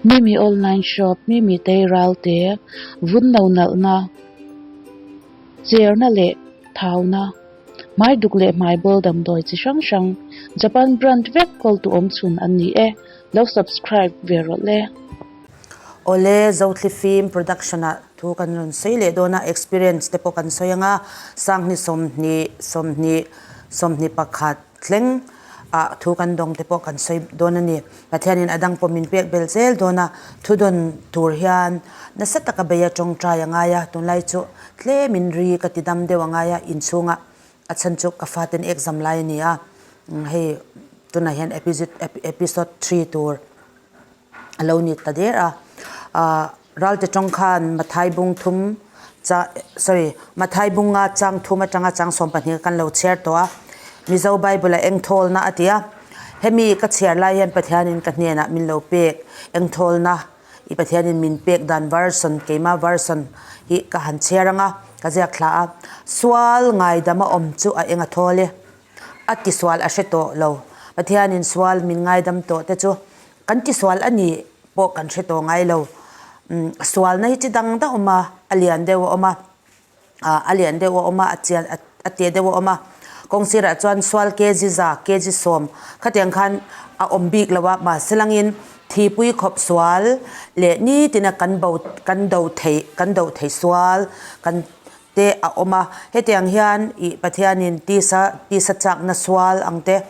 Mimi Online Shop, Mimi Tei Ralte, Vun No Nalhna, Cherna leh Thauna, Hmai Duk leh Hmai Bawl Damdawi chi hrang hrang, Japan brand vek kawltu awm chhun an ni e. Lo subscribe ve rawh le. Awle, Zothli Film Production ah thu kan rawn sawi leh dawn a, experience te pawh kan sawi ang a, Sanghni 20, 20, 21 thleng ah thu kan dawng te pawh kan sawi dawn a ni. Pathianin a dang pawh min pek bel zel dawn a, thu dawn tur hian nasa taka bei a tawngtai a ngai a, tunlai chu tlemin ri ka ti dam deuh a ngai a, inchhungah a chhan chu ka faten exam lai a ni a, hei tunah hian episode 3 tur a lo ni ta der a, Ralte tawng khan Mathai bung thum cha sorry Mathai bunga chang thum atanga chang 12 kan lo chhiar tawh a, Mizo Bible ah engthawlna a ti a, hemi ka chhiar lai hian Pathianin ka hnenah min lo pek engthawlna i Pathianin min pek dan version keima version hi ka han chhiar ang a, ka ziak thla a, Sual ngaidam a awm chu a eng a thawl e, a tisual a hre tawh lo, Pathianin sual min ngaidam tawh te chu kan tisual a ni pawh kan hre tawh ngai lo. Sualna hi chi dang deuh a awm a, a lian deuh a awm a, a lian deuh a awm a, a chian a te deuh a awm a. Kawng sirah chuan sual kg za, kg 10 khatiang khan a awm bik lo a, mahse langin thipui khawp sual leh nitina kan bo kan do theih kan do thei sual kan te a awm a. Hetiang hian ih Pathianin tisa tisa chakna sual ang te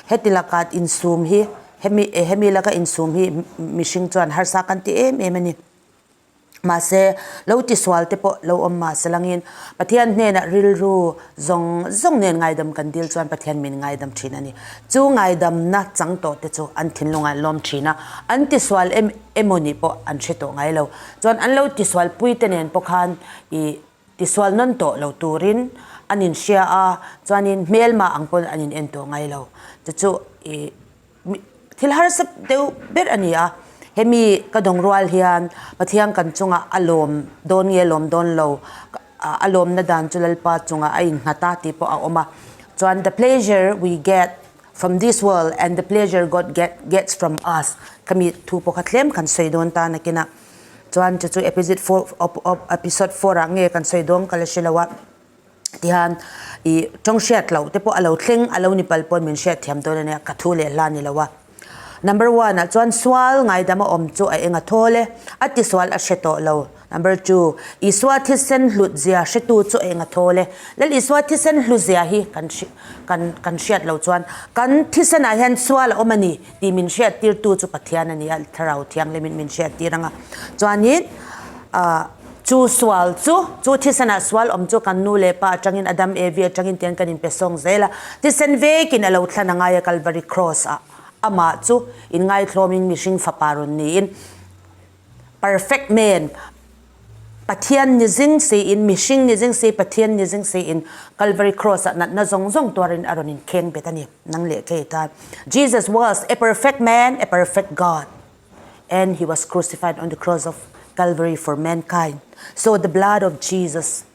heti lakah insum hi Hemi hemi laka insum hi mihring chuan harsa kan ti em em a ni. Mahse, lo tisual te pawh lo awm mahse langin Pathian hnenah rilru zawng zawng nen ngaidam kan dil chuan Pathian min ngaidam thin a ni. Chu ngaidamna chang tawh te chu an thinlungah an lawm thin a, an tisual em emaw nih pawh an hre tawh ngai lo. Chuan an lo tisual pui te nen pawh khan ih tisual nawn tawh lo turin an inhria a, chuanin hmelma ang pawn an in en tawh ngai lo. Chu chu ih Thil harsa deuh ber a ni a, hemi ka dawng rual hian Pathian kan chungah a lawm dawn nge lawm dawn lo, a lawmna dan chu Lalpa chungah a innghat a tih pawh a awm a. Chuan the pleasure we get from this world and the pleasure God get gets from us khami thu pawh kha tlem kan sawi dawn ta nakinah chuan chu chu episode episode 4 ah nge kan sawi dawn ka la hre lo a. Tihian ih tawng hriat loh te pawh a lo thleng a lo ni pal pawn min hriat thiam dawn a nia ka thu leh hla ni lo a. Number one ah chuan sual ngaidam a awm chu a eng a thawl e, a ti sual a hre tawh lo. Number two, Isua thisen hlut zia hretu chu a eng a thawl e. Lal Isua thisen hlu zia hi kan kan kan hriat loh chuan kan thisen ah hian sual a awm a ni tih min hriat tir tu chu Pathian a ni a, Thlarau Thianghlim in min hriat tir ang a. Chuanin ah. Chu sual chu, chu thisenah sual awm chu kan nu leh pa atangin Adam Evi atangin tian kan inpe sawng zel a, thisen vekin a lo thlan a ngai a Kalvari Cross ah amah chu inngaithlawmin mihring fapa rawn niin perfect man Pathian ni zing siin mihring ni zing si Pathian ni zing siin Kalvari Cross ah natna zawng zawng tuarin a rawn inkheng bet a ni nang leh kei tan Jesus was a perfect man a perfect God. And he was crucified on the cross of Calvary for mankind. So the blood of Jesus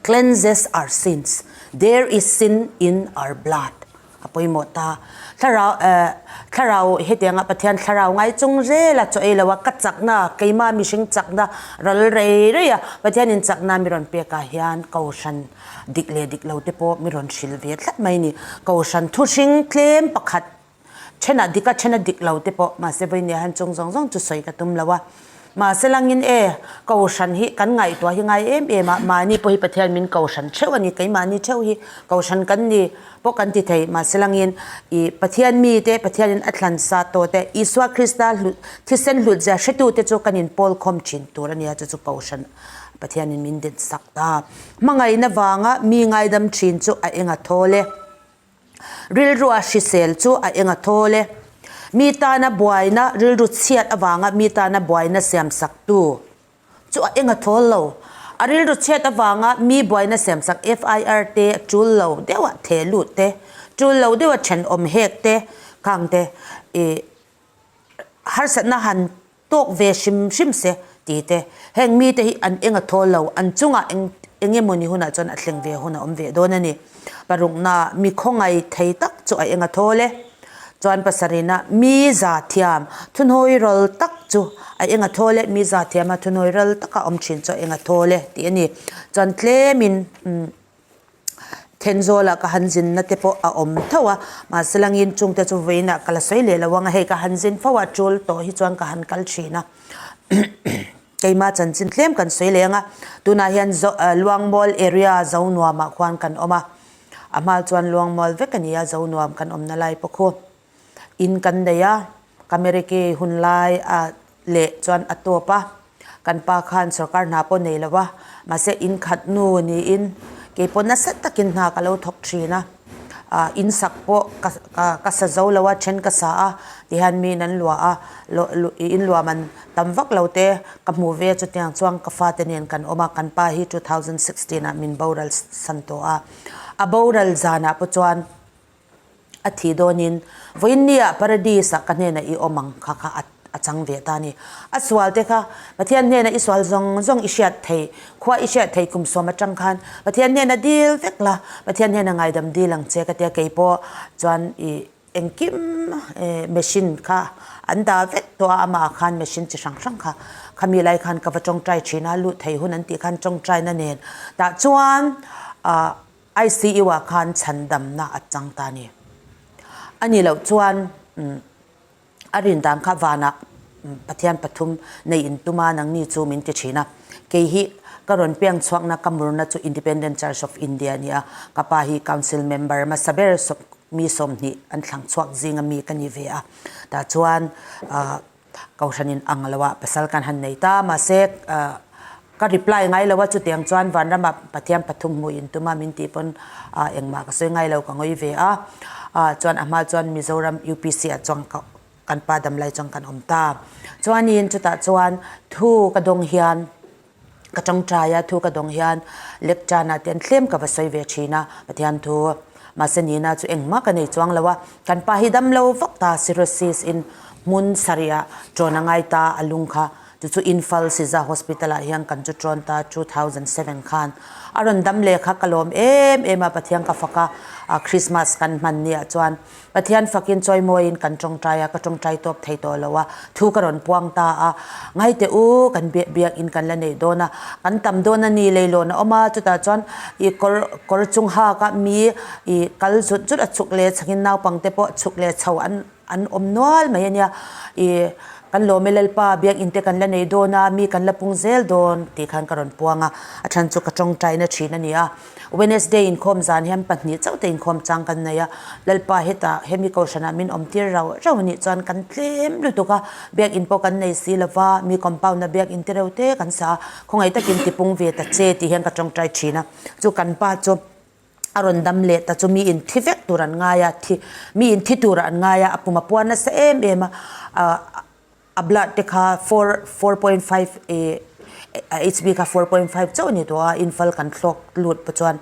cleanses our sins. There is sin in our blood. A pawimawh ta. Thlarau eh, thlarau hetianga Pathian thlarau ngai chung zela chaw ei loa ka chakna keima mihring chakna ral rei rei a Pathianin chakna mi rawn pekah hian kohhran dik leh dik lo te pawh mi rawn hrilh ve tlat mai ni. Kohhran thuhring tlem pakhat Thenah dik a, thena dik lo te pawh mahse vawinia hian chung zawng zawng chu sawi ka tum lo a. Mahse langin e, Kohhran hi kan ngaihtuah hi ngai em em a, mahni pawh hi Pathian min Kohhran theuh a ni, keimahni theuh hi Kohhran kan ni pawh kan ti thei. Mahse langin i Pathian mite, Pathianin a thlan sa tawh te, Isua Krista hlut, thisen hlut zia hretute chu kan inpawl khawm thin tur a nia, chu chu Kohhran Pathianin min din sak ta. Hmangaihna vanga mi ngaidam thin chu a enga thawl e. Rilrua hrisel chu a eng a thawl e. Mi tana buaina rilru chhiat avanga mi tana buaina siamsaktu chu a eng a thawl lo. A rilru chhiat avanga mi buaina siamsak FIR te tul lo deuha theh lut te, tul lo deuha thenawm hek te khang te i harsatna han tawk ve hrim hrim se ti te. Heng mite hi an eng a thawl lo, an chungah eng eng emawni hunah chuan a thleng ve hun a awm ve dawn a ni. Parukna, mi khawngaih thei tak chu a eng a thawl e. Chuan pasarihna, mi za thiam, thunhawi rawl tak chu. A enga thawl e, mi za thiama thunawi ral taka awm thin chu a enga thawl e tih a ni. Chuan tlemin umm Thenzawl-ah ka han zinna te pawh a awm tho a, mahse langin chungte chu vawiinah ka la sawi leh lo ang a, hei ka han zin fo a, tul tawh hi chuan ka han kal thin a. Keimah chanchin tlem kan sawi leh ang a, tunah hian Luangmual area Zonuamah khuan kan awm a, a hma chuan Luangmual vek a ni a, Zonuam kan awmna lai pawh khu in kan nei a, Kameriki hun lai a leh chuan a tawp a, kan pa khan sorkar hna pawh nei lo a, mahse in khat nu niin kei pawh nasa takin hna ka lo thawk thin a, ah in sak pawh ka ka sa zo lo a, then ka sa a tihian miin an luah a, in luah man tam vak lo te ka hmuh ve a chutiang chuan ka fate nen kan awm a, kan pa hi 2016 ah min boral san tawh a, a boral zanah pawh chuan. A thih dawnin, Vawiin nia Paradis-ah ka hnenah i awm ang kha kha a chang ve ta a ni. A sual te kha Pathian hnena i sual zawng zawng i hriat thei, khua i hriat thei kum sawm atang khan Pathian hnena dil vek la, Pathian hnena ngaidam dil ang che ka tia kei pawh chuan i engkim machine kha an dah vek tawh a, amah khan machine chi hrang hrang kha khami lai khan ka va tawngtai thin a, lut thei hun an tih khan tawngtaina nen tah chuan ah ICU ah khan chhandamna a chang ta a ni. A nih loh chuan a rin dan kha vanah Pathian pathum nei in tum a, nangni chu min ti thin a. Kei hi ka rawn piang chhuakna ka murna chu Independent Church of India a ni a, ka pa hi Council member hmasa ber mi 20 an thlang chhuak zinga mi ka ni ve a. Tah chuan Kohhranin ang lo ah pasal kan han nei ta mahse ka reply ngai lo a chutiang chuan vanram ah Pathian pathum hmuh in tum a min tih pawn engmah ka sawi ngai lo ka ngawi ve a chuan a hma chuan Mizoram UPC ah chuan ka kan pa damlai chuan kan awm ta chuanin chutah chuan thu ka dawng hian ka tawngtai a thu ka dawng hian lecture ah te an tlem ka va sawi ve thin a Pathian thu mahse nina chu engmah ka nei chuang lo a kan pa hi dam lo vak ta cirrhosis in hmun sarih ah tawn a ngai ta a lung kha chu chu Imphal Siza hospital ah hian kan chu tawn ta 2007 khan a rawn dam leh kha ka lawm em em a Pathian ka fak a Christmas kan hman ni ah chuan Pathian fakin chawimawiin kan tawngtai a, ka tawngtai tawp thei tawh lo a, thu ka rawn puang ta a, ngai teh u, kan biak biakin kan la neih dawn a, kan tam dawn a ni, leilawn a awm a, chutah chuan i kawr kawr chung hak a mi i kal zut zut a chhuk leh chhakin naupangte pawh chhuk leh chho an an awm nual mai a nia, i kan lawm e Lalpa biakin te kan la nei dawn a, mi kan la pung zel dawn tih khan ka rawn puang a, a chhan chu ka tawngtaina thin a ni a. Wednesday inkhawm zan hian pahnih chauh te inkhawm chang kan nei a, Lalpa hetah hemi kohhranah min awm tir rauh rauh anih chuan kan tlem lutuk a, biakinn pawh kan nei si lova, mi compound a biakinn te reuh te kan sa a, khawngaih takin tipung ve ta che tih hian ka tawngtai thin a, chu kan pa chu a rawn dam leh ta chu mi in thi vek tur an ngai a, thi mi in thi tur an ngai a, a pum a puan nasa em em a, A blood te kha four 4.5 i HB kha 4.5 chauh a ni tawh a, infal kan thlawk lut pawh chuan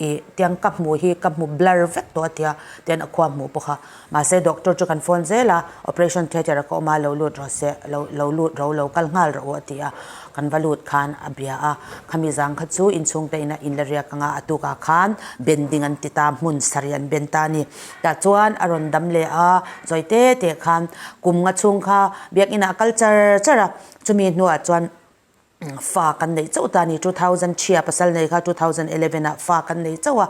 i tiang ka hmuh hi ka hmu blur vek tawh a tia tian a khua hmuh pawh kha. Mahse doctor chu kan phone zel a, operation theatre a ka awm a, lo lut rawh se, lo lo lut ro lo kal nghal rawh u a ti a, kan va lut khan a bia a, khami zang kha chu inchhungte ina inla riak anga a tukah khan bending an ti ta, hmun sarih an ben ta a ni. Tah chuan a rawn dam leh a, zawi te te khan kum nga chhung kha biakinah a kal char char a, chumi hnuah chuan fa kan neih chauh ta a ni, 2003 ah pasal nei kha 2011 ah fa kan nei chauh a,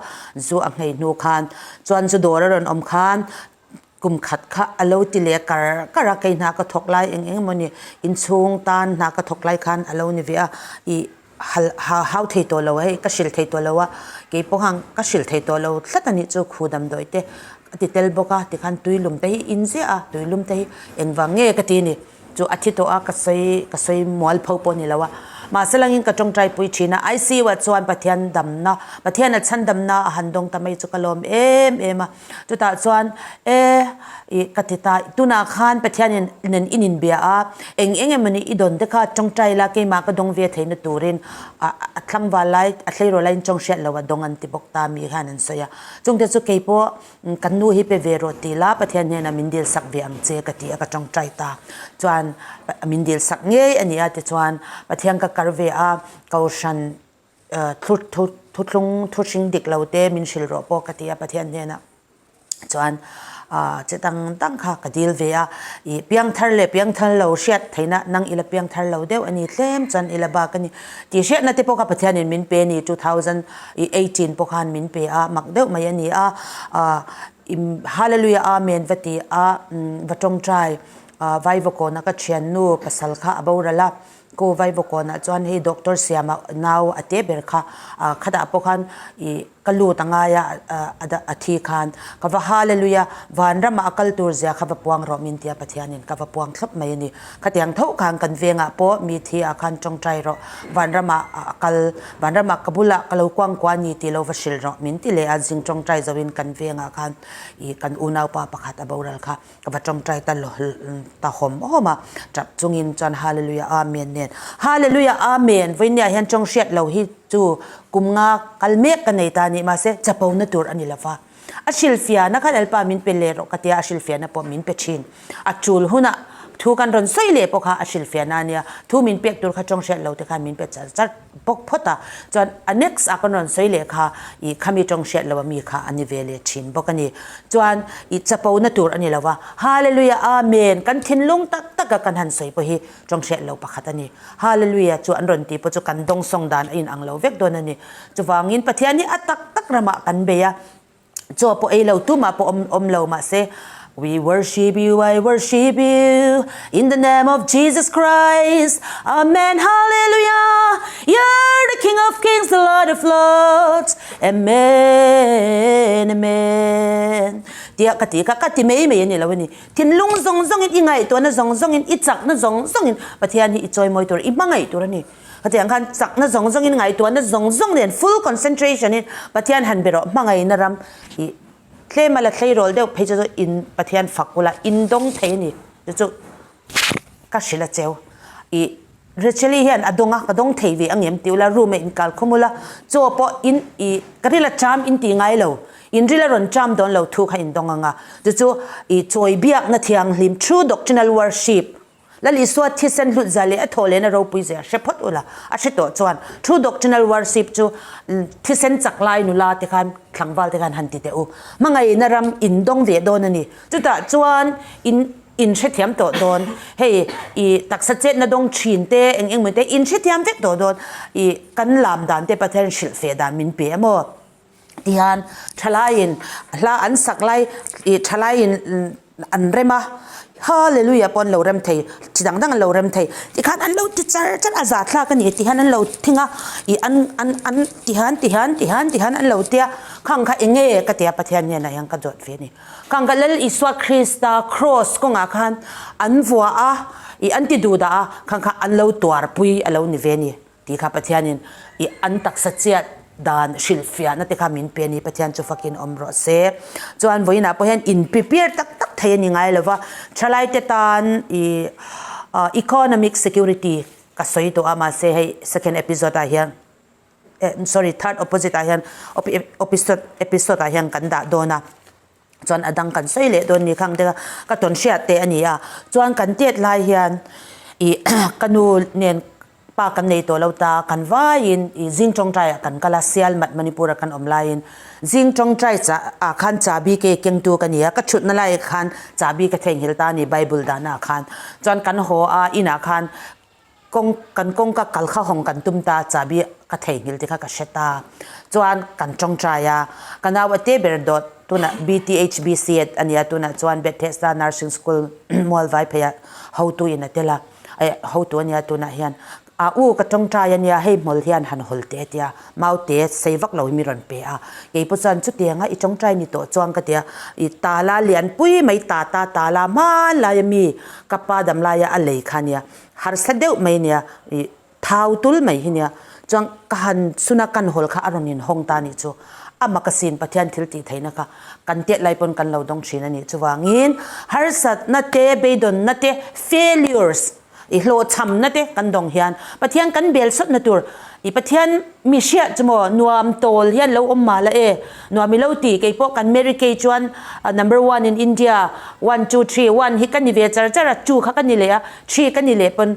zu a nghei hnu khan chuan zu dawr a rawn awm khan kum khat kha a lo ti leh kar kar a, kei hna ka thawk lai eng eng emaw ni inchhung tan hna ka thawk lai khan a lo ni ve a, ih. Hal ha hau thei tawh lo a hei ka hrilh thei tawh lo a, kei pawh khan ka hrilh thei tawh lo tlat a nih chu khu damdawi te a ti tel bawk a tikhan tuilum te hi in ziah a tuilum te hi engvang nge ka ti a ni chu a thi tawh a ka sawi ka sawi mual pho pawh a ni lo a mahse langin ka tawngtai pui thin a ICU ah chuan Pathian damna Pathian a chhan damna a han dawng ta mai chu ka lawm em em a. Chutah chuan, E, i ka ti ta, tunah khan Pathianin nen in inbia a, eng eng emawni i dawn te kha tawngtai la, keimah ka dawng ve theihna turin a a tlangval lai, a tleirawl laiin tawng hriat lo a dawng an ti bawk ta mi khan an sawi a. Chungte chu kei pawh kan nu hi pe ve rawh ti la, Pathian hnenah min dil sak ve ang che ka ti a, ka tawngtai ta. Chuan min dil sak ngei a ni a, tichuan Pathian ka kar ve a, Kohhran Thuthlung thu hring dik lo te min hrilh rawh pawh ka ti a Pathian hnenah chuan Che dang dang kha ka dil ve a, i piangthar leh piangthar lo hriat theihna nang ila piangthar lo deuh a ni tlem chuan ila bak a ni tih hriatna te pawh kha Pathianin min pe a ni 2018 pawh khan min pe a mak deuh mai a ni a, Hallelujah Amen va ti a va tawngtai Vaivakawnah ka thiannu pasal kha a boral a. Ko Vaivakawnah chuan hei Doctor Siama nau a te ber kha khatah pawh khan ih ka lut a ngai a a thi khan ka va Hallelujah vanramah a kal tur zia kha va puang rawh min tia Pathianin ka va puang thlawp mai a ni. Khatiang tho khan kan vengah pawh mi thi ah khan tawngtai rawh vanramah a kal vanramah ka bulah ka lo kuang kuah a ni tih lo va hrilh rawh min ti leh a zing tawngtai zoin kan vengah khan ih kan unaupa pakhat a boral kha Ka va tawngtai ta ta hawm hawm a, tap chungin chuan Hallelujah Amen nen Hallelujah Amen vawinia hian tawng hriat lo hi chu kum nga kal mek ka nei ta a nih mahse chapo na tur a ni lova. A hrilhfiahna kha Lalpa min pe leh rawh ka tia a hrilhfiahna pawh min pe thin. A tul hunah thu kan rawn sawi leh pawh kha a hrilhfiahna a nia, thu min pek tur kha tawng hriat lo te khan min pe char char. bawk phawt a, chuan a next ah kan rawn sawi leh kha ih khami tawng hriat lo a mi kha a ni ve leh thin bawk a ni. Chuan ih chapo na tur a ni lo va, Hallelujah Amen kan thinlung tak tak a kan han sawi pawh hi tawng hriat lo pakhat a ni. Hallelujah chu an rawn tih pawh chu kan dawngsawng dan a inang lo vek dawn a ni. Chuvangin Pathian hi a tak tak ramah kan bei a, Chaw pawh ei lo tumah pawh awm awm lo mahse We worship you, I worship you in the name of Jesus Christ. Amen, hallelujah. You're the King of Kings, the Lord of Lords. Amen, amen. Tia ka ti ka ka ti mai mai ani lo ani. Thinlung zawng zawngin i ngaihtuahna zawng zawngin i chakna zawng zawngin Pathian hi i chawimawi tur i hmangaih tur ani. Hetiang khan chakna zawng zawngin ngaihtuahna zawng zawng nen full concentration in Pathian han be rawh hmangaihna ram i tlem a la tleirawl deuh phei chu chu in Pathian fak ula in dawng thei a ni chu chu ka hrilh a cheu i Rachel-i hian a dawng a ka dawng thei ve ang em ti ula room a in kal khawm ula chaw pawh in i ka ril a cham in ti ngai lo in ril a rawn cham dawn lo thu kha in dawng ang a chu chu i chawi biakna thianghlim true doctrinal worship Lal Isua thisen hlut zia leh a thaw lehna ropui zia hre phawt ula, a hre tawh chuan True Doctrinal Worship chu thisen chak lai nula te khan tlangval te khan han ti teh u. Hmangaihna ram in dawng ve dawn a ni. Chutah chuan in in hrethiam tawh dawn. Hei i taksa chetna dawng thin te eng eng maw te in hrethiam vek tawh dawn. I kan lam dan te Pathian hrilh feh dan min pe emaw tihian thalaiin hla an sak lai ih thalaiin an rem a hallelujah pawh an lo rem thei chi dang dang an lo rem thei tikhan an lo ti char char a zahthlak a ni tihian an lo thing a ih an an an tihian tihian tihian tihian an lo tia khang kha eng nge ka tia Pathian hnenah hian ka zawt ve a ni khang kha Lal Isua Krista cross kawngah khan an vuah a ih an ti duh dah a khang kha an lo tuarpui a lo ni ve a ni. Tih kha Pathianin i an taksa chiat dan hrilhfiahna te kha min pe a ni, Pathian chu fakin awm rawh se. Chuan vawiinah pawh hian in prepare tak tak thei a ni ngai lo va, thalaite tan i economic security ka sawi tawh a, mahse hei second episode ah hian sorry third opposite ah hian episode ah hian kan dah dawn a. Chuan a dang kan sawi leh dawn ni khang te kha ka tawn hriat teh a ni a, chuan kan tet lai hian ih ka nu nen pa kan nei tawh lo ta, kan vaiin ih zing tawngtai ah kan kal a, Sialmat Manipur a kan awm laiin zing tawngtai cha ah khan chabi ke kengtu ka ni a, ka thutna lai khan chabi ka theihnghilh ta a ni Bible dahna ah khan, chuan kan haw a inah khan Kawng kan kawngka kal kha hawng kan tum ta, chabi ka theihnghilh te kha ka hre ta. Chuan kan tawngtai a, ka nau a te ber dawt tunah BTHBC a nia tunah chuan Bethesda Nursing School Mualvai pheiah hotu in a tel a, eh hotu a nia tunah hian a u ka tawngtai a nia hei hmawl hian han hawl teh a tia, mau te sei vak lo hi mi rawn pe a. Keipawh chuan chutianga i tawngtai ni tawh chuan ka tia, i tala lianpui mai tata tala hmanlai a mi ka pa damlaia a lei kha a nia. Harsa deuh mai nia, i thau tul mai hi nia. Chuan ka han suna kan hawl kha a rawn inhawng ta nih chu. A mak asin Pathian thil tih theihna kha kan tet lai pawn kan lo dawng thin a nih. Chuvangin harsatna te, beidawnna te, failures, i hlawhchhamna te kan dawng hian Pathian kan bel sawtna tur i Pathian mi hriat chu maw nuam tawl hian lo awm mah la e. Nuam i lo ti, kei pawh kan Mary Kay chuan number one in India, one two three, one hi ka ni ve char char a, two kha ka ni leh a, three ka ni leh pawn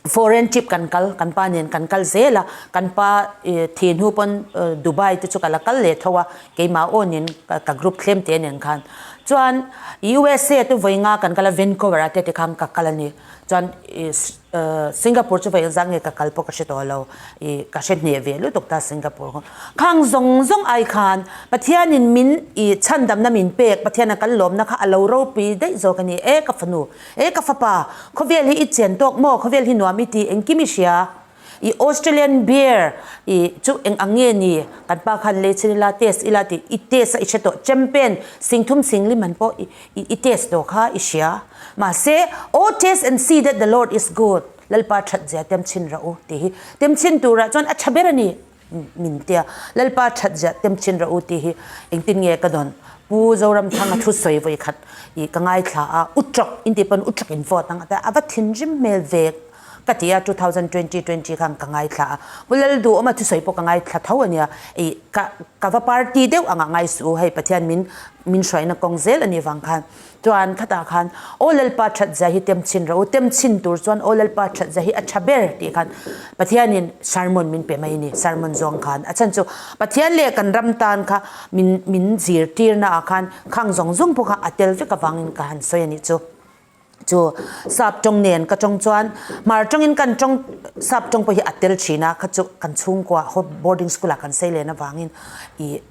foreign trip kan kal, kan pa nen kan kal zel a, kan pa thi hnu pawn Dubai te chu ka la kal leh tho a, keimah awnin ka group thlem te nen khan. Chuan USA te vawi nga kan kal a, Vancouver ah te tikhan ka kal a ni. Chuan Singapore chu vawi engzah nge ka kal pawh ka hre tawh lo. I ka hre hneh ve lutuk ta Singapore kha. Khang zawng zawng ai khan Pathianin min i chhandamna min pek, Pathiana kan lawmna kha a lo ropui daih zawk a ni. E ka fanu, e ka fapa, khawvel hi i chen tawk maw? Khawvel hi nuam i ti, engkim i hria? I Australian beer i chu eng ang nge ni? Kan pa khan lei chhin ila test ila tih i test a i hre tawh. Champion singthum singli man pawh i i test tawh kha i hria. Mahse, Oh taste and see that the Lord is good, Lalpa that zia tem chhin rawh u tih hi tem chhin turah chuan a tha ber a ni min tia. Lalpa that zia tem chhin rawh u tih hi engtin nge ka dawn? Pu Zoramthanga thu sawi vawi khat i ka ngaithla a, Utrawk intih pawn utrawk in vote ang a ti a, a va thinrim hmel ve. Ka ti a, 2020 20 khan ka ngaithla a, Pu Lalduhawma thusawi pawh ka ngaithla tho a nia, ih ka ka va party deuh anga ngai suh u, hei Pathian min min hruaina kawng zel a nih vang khan chuan khatah khan Aw Lalpa that zia hi tem chhin rawh u, tem chhin tur chuan Aw Lalpa that zia hi a tha ber tih khan Pathianin sermon min pe mai a ni, sermon zawng khan a chhan chu Pathian leh kan ram tan kha min min zirtirna ah khan khang zawng zawng pawh kha a tel vek avangin ka han sawi a nih chu. Chu sap tawng nen ka tawng chuan hmar tawngin kan tawng sap tawng pawh hi a tel thin a, kha chu kan chhungkua ho boarding school ah kan sei len avangin ih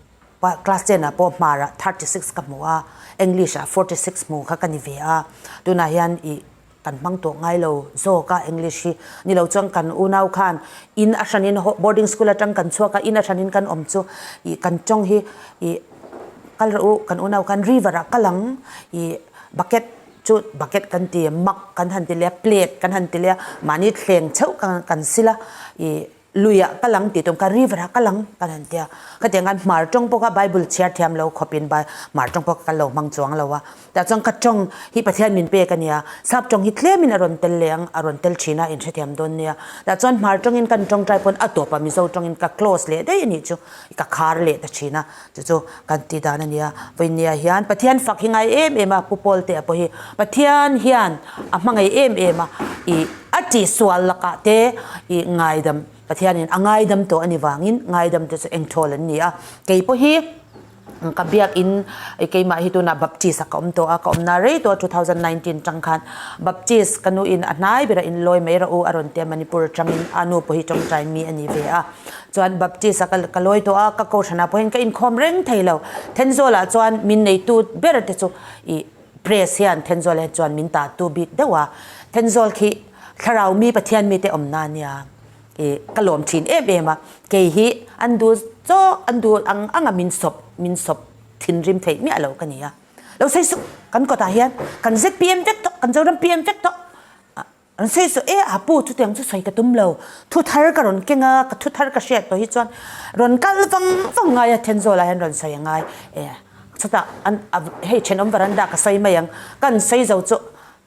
class ten ah pawh hmar ah 36 ka hmu a, English ah 46 hmu kha ka ni ve a, tunah hian ih kan hmang tawh ngai lo zawk a English hi ni lo chuan kan unau khan in a hranin boarding school atang kan chhuak a in a hranin kan awm chu ih kan tawng hi ih kal rawh u kan unau khan river ah kal ang ih bucket chu bucket kan ti mug kan han ti leh a plate kan han ti leh a mahni thleng theuh kan kan sil a ih luiah ka lang tih tum kha river ah ka lang kan han tia khatiang khan hmar tawng pawh kha bible chhiar thiam lo khawp in hmar tawng pawh ka lo hmang chuang lo a tah chuan ka tawng hi Pathian min pek a nia sap tawng hi tlem in a rawn tel leh ang a rawn tel thin a inhrethiam dawn nia tah chuan hmar tawng in kan tawngtai pawn a tawp a mizo tawng in ka close leh daih a nih chu ka khar leh ta thin a. Chu chu kan tih dan a nia. Vawinia hian Pathian fak hi ngai em em a, Pu Paul te a pawh hi Pathian hian a hmangaih em em a, ih a tihsual lakah te ih ngaidam Pathianin a ngaidam tawh a ni vangin ngaidam te chu engthawl an ni a. Kei pawh hi ka biakin keimah hi tunah Baptist ah ka awm tawh a, ka awmna rei tawh a 2019 tang khan Baptist ka nuin a hnai berah inlawi mai rawh u a rawn ti a, Manipur atangin a nu pawh hi tawngtai mi a ni ve a. Chuan Baptist a ka lawi tawh a, ka kohhranah pawh hian ka inkhawm reng thei lo. Thenzawl-ah chuan min neitu ber te chu ih press hian Thenzawl hian chuan min tahtu bik deuh a. Thenzawl khi thlarau mi Pathian mite awmna a nia ih ka lawm thin em em a. Kei hi an duh chaw an duh ang anga min sawp min sawp thinrim theih miah lo ka ni a. Lo sawi suh kan kawtah hian kan zpm vek tawh kan Zoram PM vek tawh. An sawi sawi e a pu chutiang chu sawi ka tum lo, thu thar ka rawn keng a, ka thu thar ka hriat tawh hi chuan rawn kal vang vang ngai a Thenzawl ah hian rawn sawi a ngai e chutah an hei thenawm veranda ka sawi mai ang kan sawi zo chu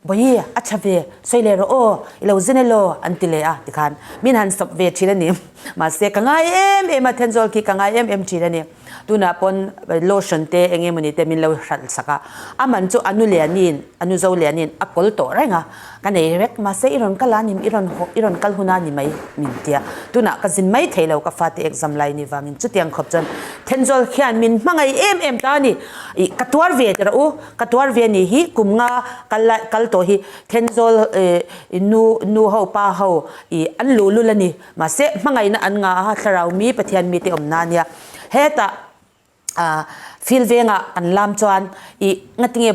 Bawihi a tha ve sawi leh rawh aw i lo zin elaw an ti leh a tikhan min han sawp ve thin a ni mahse ka ngai em em a Thenzawl khi ka ngai em em thin a ni. Tunah pawn lotion te eng emawni te min lo hralh sak a, a man chu a nu lianin, a nu zo lianin a kawl tawh reng a, ka nei rek mahse i rawn kal a ni, i rawn haw, i rawn kal hun a ni mai min ti a, tunah ka zin mai thei lo ka fate exam lai ni vangin chutiang khawp chuan Thenzawl khian min hmangaih em em ta a ni, ih ka tuar ve tirh u, ka tuar ve ni hi kum nga kal lai kal tawh hi Thenzawl ih nu nu ho pa ho ih an luhlul a ni. Mahse, hmangaihna an ngah a, thlarau mi Pathian mite awmna a nia. Hetah field vengah kan lam chuan i ngatinge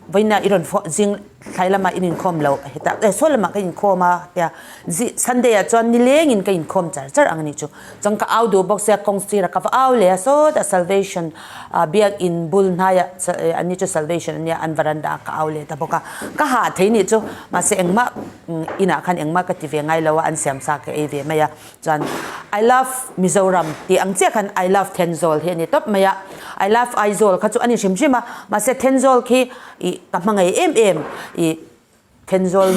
vawiina i rawn zing thlai lamah in inkhawm lo hetah eh saw lamah ka inkhawm a tia Sunday ah chuan nilengin ka inkhawm char char ang a nih chu. Chuan ka au duh bawk sia kawng sirah ka va au leh a sawtah Salvation biakin bul hnaiah an ni chu Salvation a nia an veranda ah ka au leh ta bawk a. Ka hah thei nih chu mahse engmah Inah khan engmah ka ti ve ngai lo a, an siam sa ka ei ve mai a. Chuan I love Mizoram tih ang chiah khan I love Thenzawl hi a ni tawp mai a. I love Aizawl kha chu a ni hrim hrim a, mahse Thenzawl khi ih ka hmangaih em em ih Thenzawl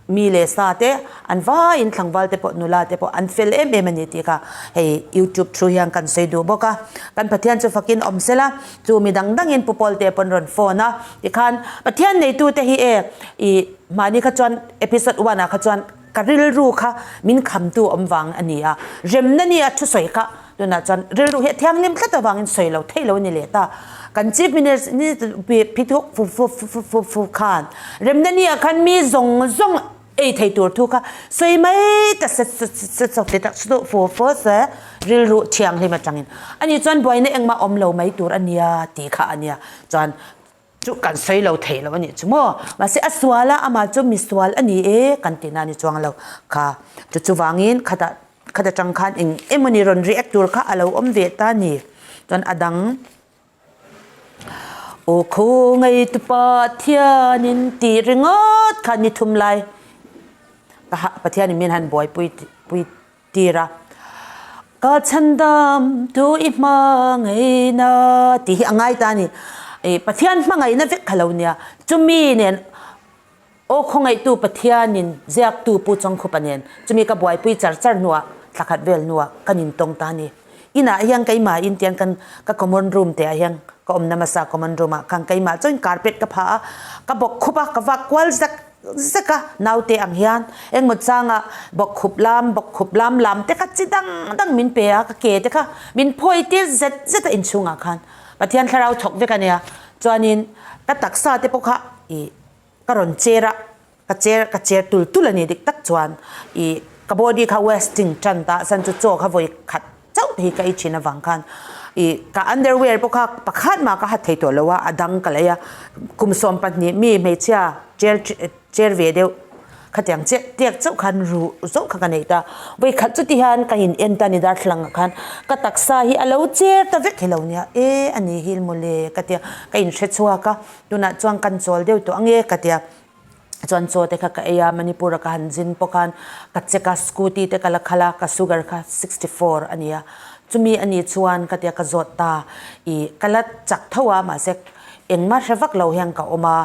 mi leh sa te an vaiin tlangval te pawh nula te pawh an fel em em a ni tih kha hei YouTube through hian kan sawi duh bawk a. Kan Pathian chu fakin awm sela chu mi dang dangin Pu Pawlte pawn rawn phone a tikhan Pathian neitute hi e ih Mahni kha chuan episode one ah kha chuan ka rilru kha min khamtu awm vang a ni a, remna ni a thusawi kha tunah chuan rilru hi a thianghlim tlat avangin sawi lo theih lo a ni leh ta. Kan Chief Minister Phithuk Fu khan remna ni ah khan mi zawng zawng ei thei tur thu kha sawi mai ta se se fu fu se rilru thianghlim atangin ani chuan buaina engmah awm lo mai tur ania tih kha ania chuan chu kan sawi lo thei lo anih chu maw mahse a sual a amah chu misual ani e kan tihna ani chuang lo kha chu chuvangin khatah khat atang khan eng emawni rawn react tur kha a lo awm ve ta a ni chuan a dang Aw khawngaih tu Pathianin tih ringawt kha ni thum lai ka ha Pathianin min han buaipui pui tir a ka chhandam tu i hmangaihna tih hi a ngai ta a ni ih Pathian hmangaihna vek kha lo nia chumi nen Aw khawngaihtu Pathianin ziaktu Pu Chawngkhupa nen chumi ka buaipui char char hnuah thla khat vel hnuah kan intawng ta a ni. Inah hian keimah in tiang kan ka common room te ah hian ka awmna hmasa common room ah khan keimah chuan carpet ka phah a, ka bawk khup a, ka vak kual zek zek a naute ang hian engmaw changa bawk khup lam bawk khup lam lam te kha chi dang dang min pe a, ka ke te kha min phawi tir zet zet a inchhungah khan Pathian thlarau thawk vek a nia chuanin ka taksa te pawh kha ih Ka rawn cher a, ka cher ka cher tul tul a ni dik tak chuan i ka body kha wasting tan ta chuan chu chaw kha vawi khat chauh te hi ka ei thin avang khan i ka underwear pawh kha pakhat mah ka ha thei tawh lo a, a dang ka lei a, kum 12 mi hmeichhia cher cher ve deuh Khatiang chiah tiak chauh khan ruh zawk kha ka nei ta. Vawi khat chuti hian ka in en ta ni darthlalang ah khan ka taksa hi a lo cher ta vek hi lo nia. E a ni hi mawle ka tia ka in hre chhuak a, tunah chuan kan chawl deuh tawh ange ka tia. Chuan chaw te kha ka ei a, Manipur a ka han zin pawh khan ka check a, scooty te ka la khalh a, ka sugar kha 64 a ni a. Chumi a nih chuan ka tia ka zawt ta, ih ka la chak tho a mahse Engmah hre vak lo hian ka awm a,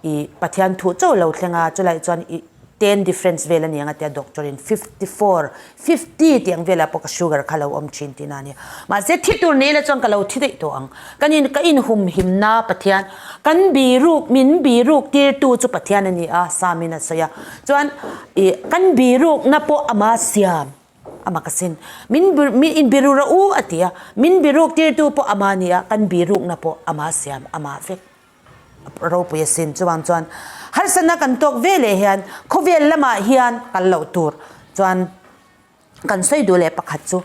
i Pathian thuh chauh lo thleng a, chulai chuan i ten difference vel a ni ang a tia doctor in 54, 50 tih ang velah pawh ka sugar kha lo awm thin tihna a nia. Mahse thi tur nei la chuan ka lo thi daih tawh ang. Kan in ka inhumhimna Pathian, kan biruk min biruk tirtu chu Pathian a ni a, Samin a sawi a. Chuan i kan birukna pawh ama siam. A mak asin. Min min inbiru rawh u a ti a, min biruk tirtu pawh ama ni a, kan birukna pawh ama siam ama vek ropui asin. Chuvang chuan harsatna kan tawk ve leh hian khawvel lamah hian kal loh tur chuan kan sawi duh leh pakhat chu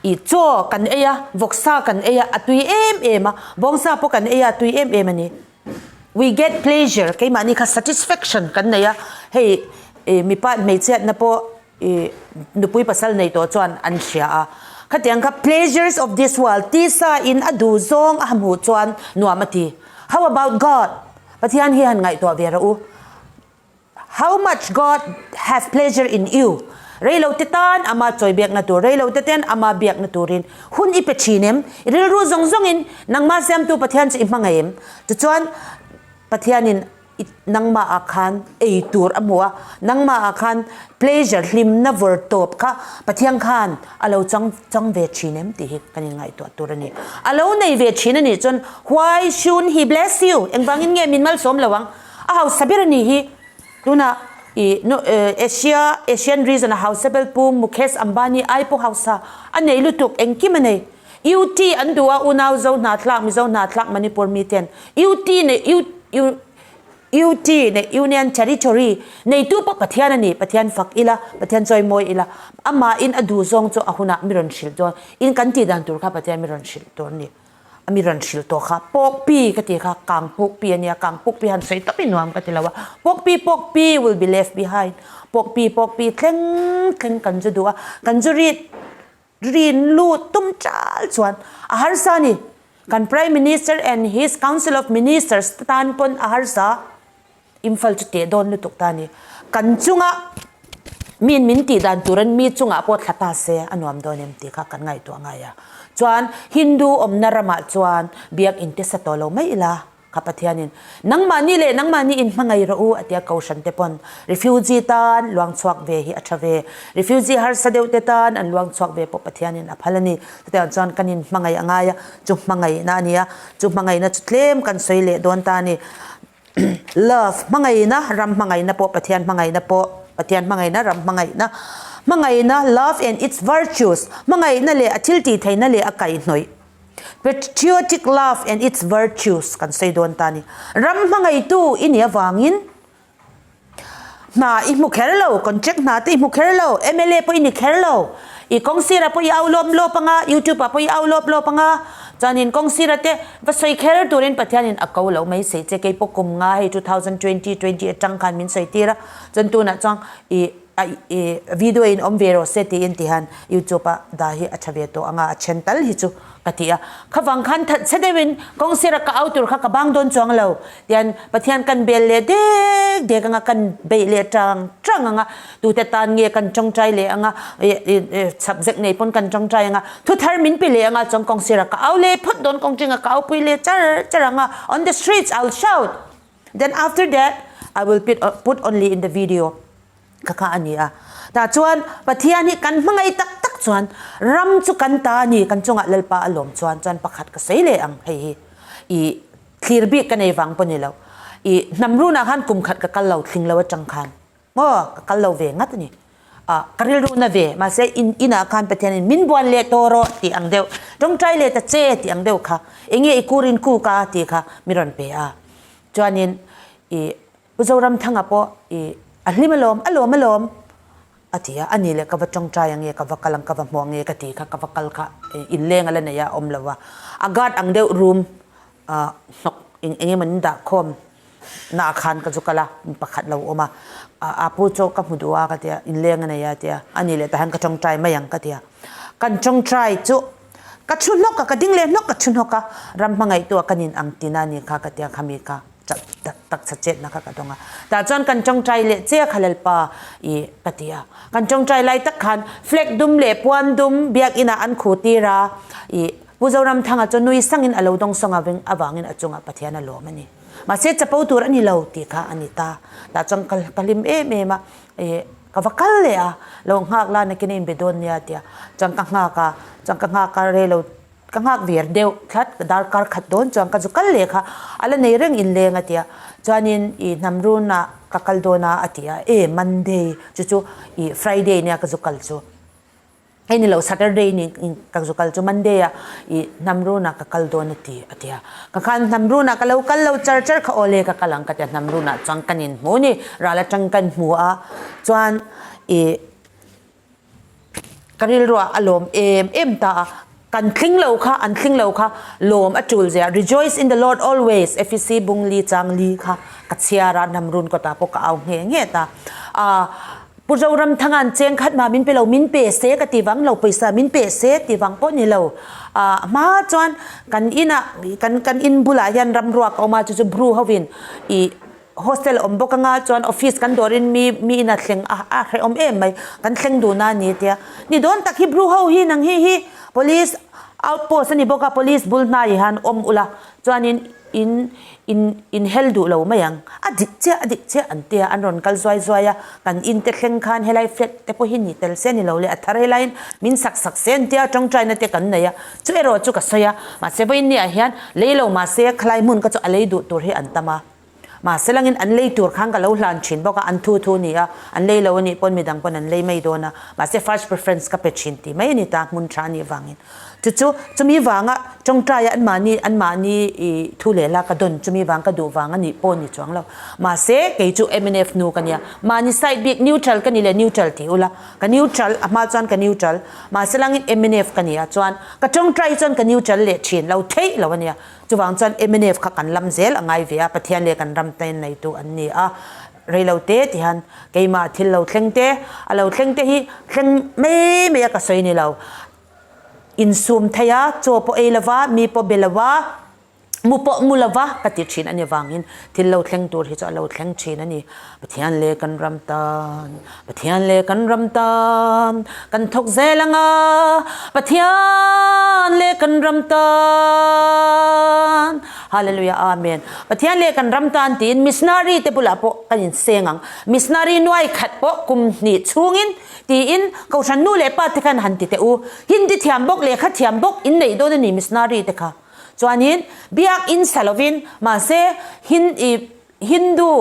i chaw kan ei a, vawksa kan ei a, a tui em em a, bawngsa pawh kan ei a, a tui em em a ni. We get pleasure, keimahni kha satisfaction kan nei a, hei mipa hmeichhiatna pawh I nupui pasal nei tawh chuan an hria a, khatiang kha pleasures of this world tisa in a duh zawng a hmuh chuan nuam a ti. How about God? Pathian hi han ngaihtuah ve rawh u. How much God have pleasure in you? Reilo te tan ama chawi biakna tur, reilo te ten ama biakna turin hun i pe thin em? I rilru zawng zawngin nangmah siamtu Pathian chu i hmangaih em? Tichuan Pathianin I nangmah ah khan ei tur a hmu a, nangmah ah khan pleasure, hlimna vawr tawp kha Pathian khan a lo chang chang ve thin em tih hi kan inngaihtuah tur a ni. A lo nei ve thin a nih chuan why shouldn't he bless you? Engvangin nge min malsawm lo ang? A hausa ber a nih hi. Tunah i Asia, Asian region a hausa ber Pu Mukesh Ambani ai pawh hausa a nei lutuk, engkim a nei. UT an duh a, unau Zo hnathlak, Mizo hnathlak, Manipur mi ten UT nei U U UT nei Union Territory neitu pawh Pathian a ni, Pathian fak ila, Pathian chawi mawi ila, amahin a duh zawng chu a hunah mi rawn hrilh dawn, in kan tih dan tur kha Pathian mi rawn hrilh tur a ni, a mi rawn hrilh tawh kha pawkpi ka tih kha kang pukpi a nia, kang pukpi han sawi tawp i nuam ka ti lo a, pawkpi pawkpi will be left behind, pawkpi pawkpi thleng thleng kan zu duh a, kan zu rit Rin lut tum chal chuan a harsa a ni. Kan Prime Minister and his Council of Ministers te tan pawn a harsa. Imphal chu teh dawn lutuk ta a ni. Kan chunga miin min tih dan turin mi chungah pawh thla ta se a nuam dawn em tih kha kan ngaihtuah ngai a. Chuan Hindu awmna ramah chuan biakinn te sa tawh lo mai ila. Kha Pathianin, Nangmahni leh nangmahni in hmangaih rawh u, a tia Kohhran te pawn refugee tan luang chhuak ve hi a tha ve. Refugee harsa deuh te tan an luang chhuak ve pawh Pathianin a phal a ni. Chutiang chuan kan in hmangaih a ngai a, chu hmangaihna a ni a, chu hmangaihna chu tlem kan sawi leh dawn ta a ni. Love, hmangaihna, ram hmangaihna pawh Pathian hmangaihna pawh, Pathian hmangaihna, ram hmangaihna, hmangaihna, love and its virtues, hmangaihna leh a thil tihtheihna leh a kaihhnawih. Patriotic love and its virtues kan sawi dawn ta a ni. Ram hmangaitu i nih avangin hna i hmu kher lo, contract hna te i hmu kher lo, mla pawh i ni kher lo, i kawng sirah pawh i au lawp lawp ang a, youtube ah pawh i au lawp lawp ang a, chuanin kawng sirah te va sawi kher turin Pathianin a ko lo mai sei che, keipawh kum nga hei 2020 20 atang khan min sawi tir a, chuan tunah chuan i a i video in awm ve rawh se tiin tihian youtube ah dah hi a tha ve tawh ang a, a then tal hi chu ka ti a, khavang khan that chhe deuhin kawng sira ka au tur kha ka bang dawn chuang lo tian Pathian kan bel leh dek dek anga kan beih leh tang tang anga tute tan nge kan tawngtai leh anga subject nei pawn kan tawngtai anga thu thar min pe leh anga chuan kawng sira ka au leh phawt dawn kawng tinga ka au pui leh char char anga on the streets I will shout then after that I will put only in the video. Kha kha a ni a. Tah chuan Pathian hi kan hmangaih tak tak chuan ram chu kan ta a ni, kan chungah Lalpa a lawm chuan chuan pakhat ka sawi leh ang hei hi i thlir bik ka nei vang pawh ni lo. I hnam runah khan kum khat ka kal lo thling lo atang khan maw ka kal lo ve ngat a ni. Ah ka rilru na ve mahse in inah khan Pathianin min buan leh tawh rawh tih ang deuh tawngtai leh ta che tih ang deuh kha enge i kur in kuk a tih kha mi rawn pe a. Chuanin i Pu Zoramthanga pawh i a hlim alawm, a lawm alawm a ti a, a ni leh ka va tawngtai ange, ka va kal ang, ka va hmuh ange ka ti kha, ka va kal kha inleng a la nei a, awm lo a, a guard ang deuh room hnawk eng eng emaw in dah khawm naah khan ka zu kal a, mi pakhat lo awm a, a pu chu ka hmu duh a ka ti a, inleng a nei a ti a, a ni leh tah hian ka tawngtai mai ang ka ti a, kan tawngtai chu ka thu hnawk a, ka ding leh hnawk ka thu hnawk a, ram hmangaihtu a ka nin ang tina ni kha ka ti a, khami kha. Chak tak tak chha chetna kha ka dawng a. Tah chuan kan tawngtai leh che kha Lalpa i ka ti a. Kan tawngtai lai tak khan flag dum leh puan dum biakinah an khu tir a, i Pu Zoramthanga chu nui sangin a lo dawng sawng a veng avangin a chungah Pathian a lawm a ni. Mahse chapo tur a ni lo tih kha a ni ta. Tah chuan ka ka hlim em em a, i ka va kal leh a, lo nghak la nakin a inbe dawn nia tia. Chuan ka nghak a, chuan ka nghak a rei lo Ka nghak ver deuh tlat, ka darkar khat dawn chuan ka zu kal leh kha a la nei reng inleng a ti a, chuanin i hnam runah ka kal dawn a a ti a, e Monday chu chu i Friday nia ka zu kal chu, hei ni lo Saturday ni ka zu kal chu Monday ah i hnam runah ka kal dawn a ti a ti a, ka khan hnam runah ka lo kal lo char char kha aw le ka kal ang ka ti a, hnam runah chuan kan inhmu ni, ral atang kan hmu a, chuan i. Ka rilruah a lawm em em ta a, kan tling lo kha, an tling lo kha lawm a tul zia, Rejoice in the Lord always, Efesi bung li chang li kha ka chhiar a, Namrun kawtah pawh ka au nghe nghe ta. Aa Pu Zoramthanga'n cheng khat mah min pe lo, min pe se ka ti vang lo, pawisa min pe se ti vang pawh ni lo. Aa hma chuan kan inah, kan kan in bulah hian ramruak a awm a, chu chu Bru hovin ih Hostel awm bawk anga chuan office kan dawrin mi mi in a thleng a a hrehawm em mai kan thleng dun a ni tia ni dawn tak hi Bru ho hi nang hi hi police outpost a ni bawk a police bul hnai hian awm ula chuanin in in in hel duh lo mai ang a dik chiah a dik chiah an tia an rawn kal zuai zuai a kan in te thleng khan helai flat te pawh hi ni tel se ni lo le a thar helaiin min sak sak se an tia tawngtaina te kan nei a chu erawh chu ka sawi a mahse vawiin ni ah hian lei lo mahse khalai hmun kha chu a lei duh tur hi an tam a. Mahse langin an lei tur khan ka lo hlan thin bawk a, an thu thu ni a, an lei lo a nih pawn midang pawn an lei mai dawn a, mahse first preference ka pe thin tih mai a ni ta, hmun tha a nih vangin. Chu chu chumi vanga tawngtaia anmahni anmahni i thu leh la ka dawn chumi vang ka duh vang a nih pawh ni chuang lo. Mahse kei chu mnf nu ka nia, mahni side bik neutral ka ni leh neutral tih ula, ka neutral a hma chuan ka neutral, mahse langin mnf ka nia chuan ka tawngtai chuan ka neutral leh thin lo theih lo a nia. Chuvang chuan mnf kha kan lam zel a ngai ve a, Pathian leh kan ram ten neitu an ni a, reilo te ti hian keimah thil lo thleng te, a lo thleng te hi thleng mai mai a ka sawi ni lo. Insum thei a, chaw pawh ei lova, mi pawh be lova, mu pawh mu lova ka ti thin a ni vangin thil lo thleng tur hi chu a lo thleng thin a ni. Pathian leh kan ram tan, Pathian leh kan ram tan, kan thawk zel ang a, Pathian leh kan ram tan. Hallelujah Amen. Pathian leh kan ram tan tiin missionary te bulah pawh kan inseng ang. Missionary nuai khat pawh kum hnih chhungin tiin Kohhran nu leh pa te khan han ti teh u. Hindi thiam bawk, lehkha thiam bawk in neih dawn a ni missionary te kha. Chuanin biak in sa lovin mahse hin i Hindu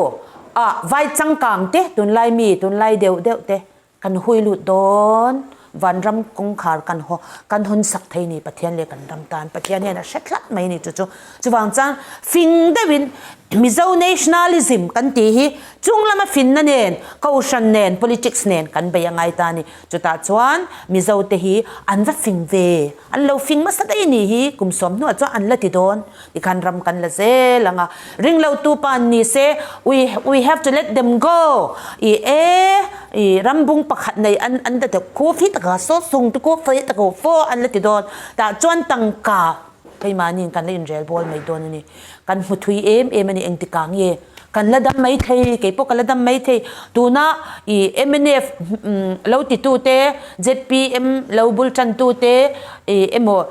ah vai changkang te tunlai mi tunlai deuh deuh te kan hui lut dawn. Vanram kawngkhar kan haw kan hawn sak thei ni Pathian leh kan ram tan Pathian hian a hre tlat mai ni chu chu. Chuvang chuan fing deuhin Mizo nationalism kan tih hi chung lama finna nen, kohhran nen, politics nen kan bei a ngai ta a ni. Chutah chuan Mizo te hi an va fing ve, an lo fing hmasa daih ni hi kum sawm hnuah chuan an la ti dawn tikhan ram kan la zel ang a. Ring lo tu pa an ni se we we have to let them go i e i ram bung pakhat nei an an la ti khu fi taka saw sung te khu fi taka fo an la ti dawn tah chuan tangka Keimahniin kan la inrel bawl mai dawn a ni. Kan hmu thui em em a ni engtikah nge kan la dam mai thei, kei pawh ka la dam mai thei. Tuna i mnf lo titute, zpm lo bul tantute i emaw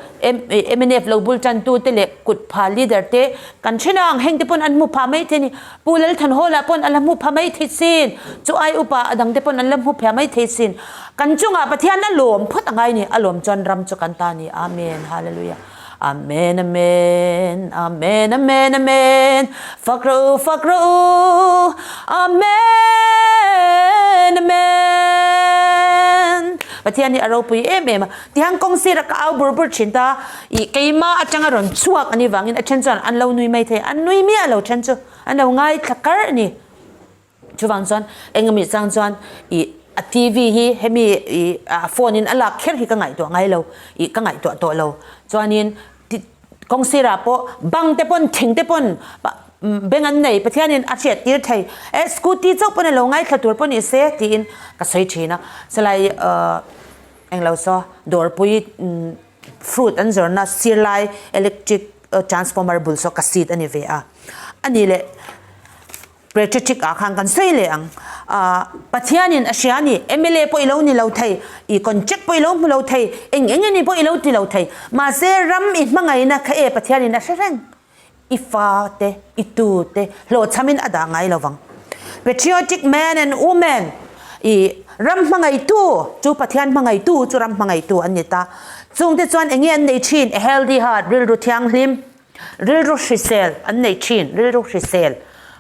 mnf lo bul tantute leh kutpha leader te kan then ang heng te pawn an hmu pha mai thei a ni. Pu Lalthanhawla pawn a la hmu pha mai thei sin, chu ai upa a dangte pawn an la hmu pha mai thei sin. Kan chungah Pathian a lawm phawt a ngai ni, a lawm chuan ram chu kan ta ni. Amen. Hallelujah. Amen, amen, amen, amen, amen. Fak rawh u, fak rawh u. Amen, amen. Pathian hi a ropui em em a. Tiang kawng sira ka au bur bur thin ta. I keimah atanga rawn chhuak a nih vangin a then chuan an lo nui mai thei, an nui miah lo then chu an lo ngaithla kar a ni. Chuvang chuan engemaw chang chuan i a TV hi hemi i a phone in a lak kher hi ka ngaihtuah ngai lo, i ka ngaihtuah tawh lo. Chuanin kawng sirah pawh bang te pawn thing te pawn beng an nei Pathianin a hriat tir thei e scooty chauh pawn a lo ngaithla tur pawh ni se tiin ka sawi thin a. Chulai englo saw dawrpui Fruit an zawrhna sir lai electric transformer bul saw ka seat a ni ve a. A nih leh Patriotic ah khan kan sawi leh ang. Pathianin a hria a ni, mla pawh i lo ni lo thei, i contract pawh i lo hmu lo thei, eng eng eng pawh i lo ti lo thei. Mahse ram i hmangaihna kha e Pathianin a hre reng. I fa te, i tu te hlawhchhamin a dah ngai lo vang. Patriotic man and woman, i ram hmangaihtu chu Pathian hmangaihtu chu ram hmangaihtu an ni ta. Chungte chuan enge an nei thin? A healthy heart, rilru thianghlim, rilru hrisel an nei thin, rilru hrisel.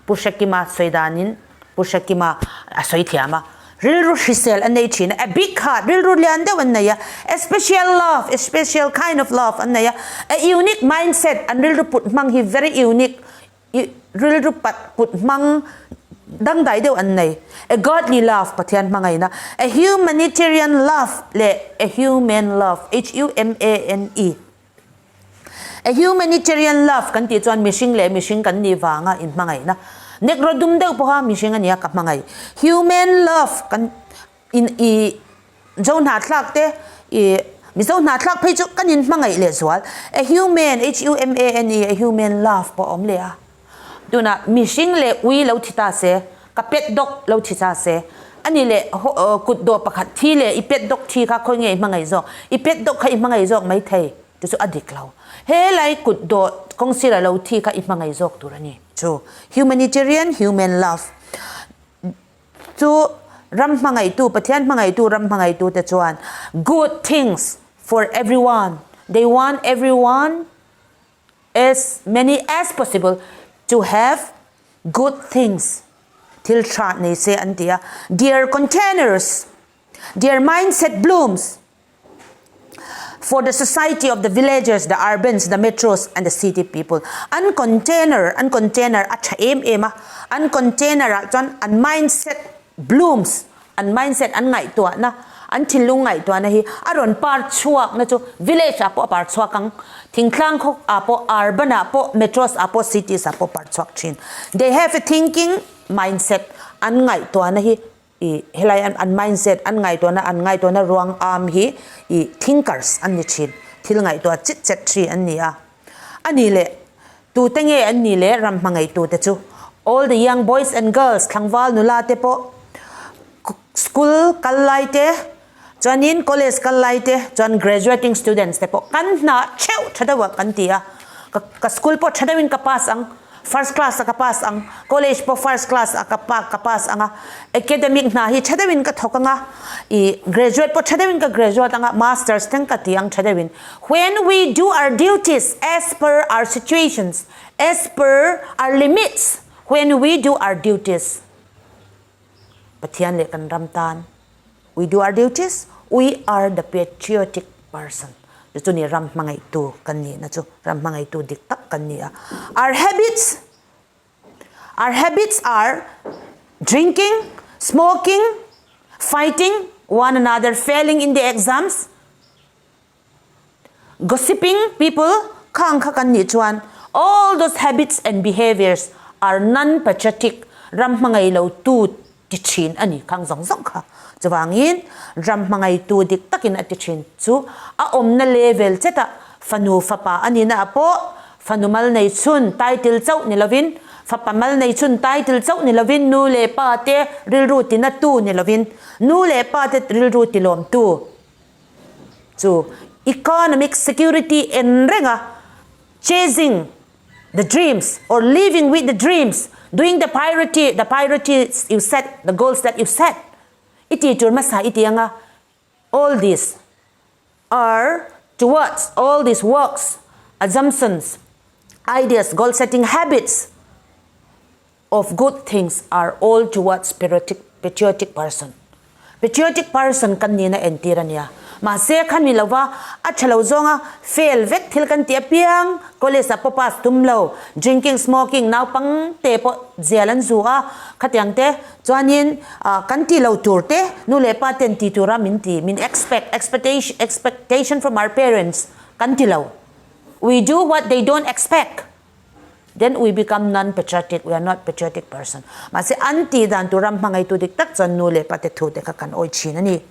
Pu Hrekima sawi danin Pu Hrekima a sawi thiam a, rilru hrisel a nei thin a, a big heart, rilru lian deuh an nei a, a special love, a special kind of love an nei a, a unique mindset, an rilru put hmang hi very unique, rilru pat put hmang dangdai deuh an nei, a godly love, Pathian hmangaihna, a humanitarian love leh a human love, H-U-M-A-N-E. A humanitarian love kan tih chuan mihring leh mihring kan nih vanga inhmangaihna. Negro dum deuh pawha mihring a nia ka hmangaih. Human love kan in i Zo hnahthlak te i Mizo hnahthlak phei chu kan inhmangaih leh zual. A human, H-U-M-A-N-E, a human love pawh a awm leh a. Tunah mihring leh ui lo thi ta se, ka pet dawk lo thi ta se, ani leh kut dawh pakhat thi leh i pet dawk thi kha khawi nge i hmangaih zawk? I pet dawk kha i hmangaih zawk mai thei chu chu a dik lo. He lai kut dawh kawng sira lo thi kha i hmangaih zawk tur a ni. Chu humanitarian human love chu ram hmangaihtu, Pathian hmangaihtu ram hmangaihtu te chuan good things for everyone, they want everyone as many as possible to have good things, thil tha nei se an ti a, their containers, their mindset blooms for the society of the villagers, the urbans, the metros and the city people. An container, an container a tha em em a, an container ah chuan an mindset blooms, An mindset an ngaihtuahna, an thinlung ngaihtuahna hi a rawn par chhuakna chu village ah pawh a par chhuak ang, thingtlang khaw ah pawh, urban ah pawh, metros ah pawh, cities ah pawh par chhuak thin. They have a thinking mindset, an ngaihtuahna hi ih helai an an mindset an ngaihtuahna an ngaihtuahna ruang am hi ih thinkers an ni thin, thil ngaihtuah chit chet thi an ni a. A nih leh tute nge an nih leh ram hmangaihtute chu all the young boys and girls tlangval nula te pawh school kal lai te chuanin college kal lai te chuan graduating students te pawh kan hna theuh tha deuh ah kan ti a ka school pawh tha deuhin ka pass ang. First class a ka pass ang, college pawh first class a ka pa ka pass ang a, academic hna hi tha deuhin ka thawk ang a, i graduate pawh tha deuhin ka graduate ang a, masters thleng ka ti ang tha deuhin. When we do our duties as per our situations, as per our limits, when we do our duties, Pathian leh kan ram tan, we do our duties. We are the patriotic person. Chu chu ni ram hmangaihtu kan nihna chu, ram hmangaihtu dik tak kan ni a. Our habits, our habits are drinking, smoking, fighting one another, failing in the exams, Gossiping people khang kha kan nih chuan all those habits and behaviours are non-patriotic, ram hmangaih lo tu ti thin a ni khang zawng zawng kha. Chuvangin ram hmangaihtu dik takin a ti thin chu a awmna level chetah fanu fapa a nihna ah pawh fanu mal nei chhun title chauh ni lovin fapa mal nei chhun title chauh ni lovin nu leh pa te rilru tina tu ni lovin nu leh pa te rilru tilawmtu Chu economic security en renga chasing the dreams or living with the dreams, doing the priority, the priorities you set, the goals that you set i ti tur hmasa i ti anga all these are towards all these works, assumptions, ideas, goal setting habits of good things are all towards patriotic patriotic person. Patriotic person kan nihna entir a nia. Mahse kha ni lova a tha lo zawnga fail vek thil kan tih apiang college ah pawh pass tum lo, drinking, smoking, naupang te pawh zial an zu a, khatiang te chuanin kan tih lo tur te nu leh pa ten ti tura min ti, min expect, expectation, expectation from our parents kan ti lo. We do what they don't expect. Then we become non-patriotic, we are not patriotic person. Mahse an tih dan tur ram hmangaitu dik tak chuan nu leh pate thu te kha kan awi thin a ni.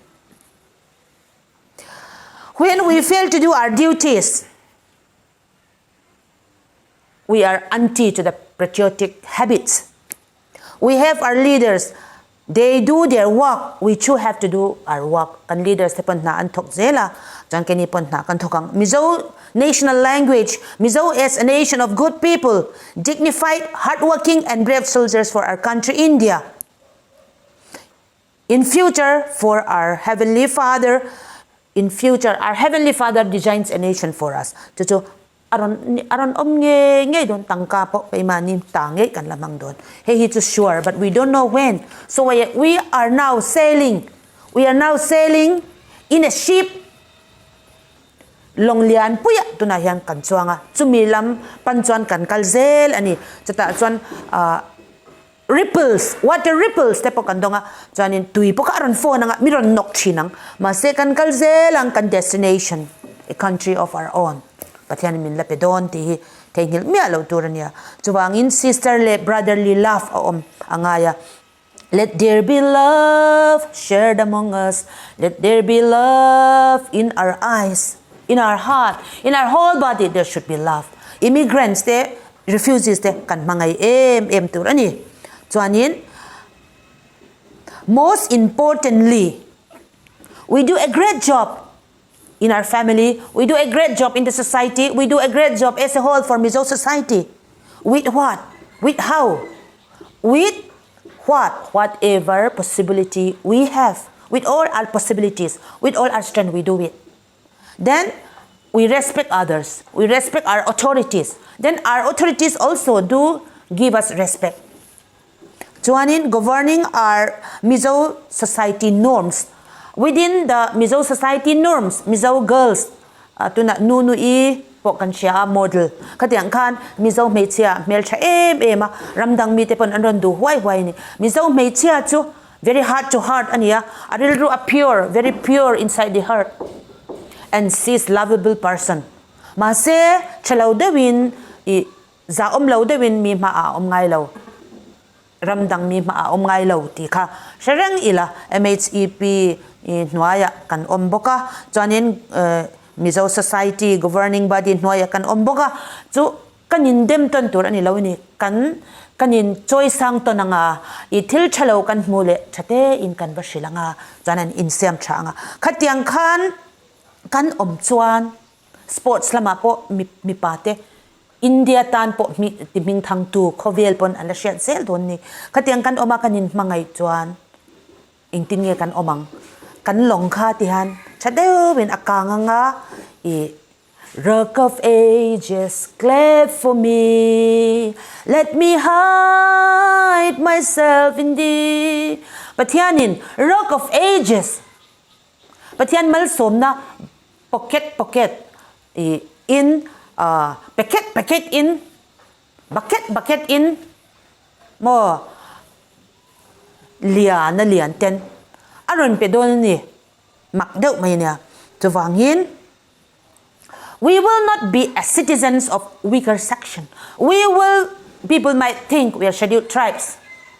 When we fail to do our duties, we are anti to the patriotic habits. We have our leaders, they do their work, we too have to do our work. Kan leaders te pawn hna an thawk zel a, chuan keini pawn hna kan thawk ang. Mizo national language, Mizo is a nation of good people, dignified, hardworking and brave soldiers for our country India. In future for our heavenly father, in future our heavenly father designs a nation for us. Chu chu A rawn a rawn awm ngei ngei dawn tangka pawh keimahni ta ngei kan la hmang dawn. Hei hi chu sure but we don't know when. So we we are now sailing we are now sailing in a ship lawng lian puiah tunah hian kan chuang a, chumi lam pan chuan kan kal zel a ni. Chutah chuan ah ripples water ripples te pawh kan dawng a, chuanin tui pawh kha a rawn phone ang a, mi rawn nawk thin ang. Mahse kan kal zel ang kan destination a country of our own Pathianin min la pe dawn tih hi theihnghilh miah loh tur a nia. Chuvangin sister leh brotherly love a awm a ngai a, Let there be love shared among us, let there be love in our eyes, in our heart, in our whole body there should be love. Immigrants te Refugees te kan hmangaih em em tur a ni. Chuanin most importantly we do a great job in our family, we do a great job in the society, we do a great job as a whole for Mizo society. With what? With how? With what? Whatever possibility we have. With all our possibilities, with all our strength we do it. Then we respect others, we respect our authorities, then our authorities also do give us respect. Chuanin governing our Mizo society norms, within the Mizo society norms, Mizo girls tunah nu nu i pawh kan hria a model khatiang khan Mizo hmeichhia hmeltha em em a, ramdang mite pawn an rawn duh huai huai a ni. Mizo hmeichhia chu Very heart to heart a nia, a rilru a pure, very pure inside the heart and she is lovable person. Mahse tha lo deuhin i zahawm lo deuhin mi hmaah a awm ngai lo, ram dang mi hmaah a awm ngai lo tih kha hre reng ila MHEP hnuaiah kan awm bawk a, chuanin Mizo Society governing body hnuaiah kan awm bawk a, chu Kan in dem tawn tur a ni lo ni, kan kan in chawi sang tawn anga, i thil tha lo kan hmu leh tha te in kan va hrilh anga, chuan an insiam tha anga. Khatiang khan kan awm chuan sports lamah pawh mi mipa te India tan pawh hmi ti hming thang tu khawvel pawn an la hriat zel dawn ni. Khatiang kan awm a kan in hmangaih chuan Engtin nge kan awm ang? Kan lawng kha tihian tha deuhin a kang anga i Rock of ages clap for me, let me hide myself in thee Pathianin Rock of ages. Pathian malsawmna pocket pocket i in packet packet in bucket bucket in maw lian a lian ten a rawn pe dawn a ni mak deuh mai a nia chuvangin We will not be a citizens of weaker section. We will, people might think we are scheduled tribes.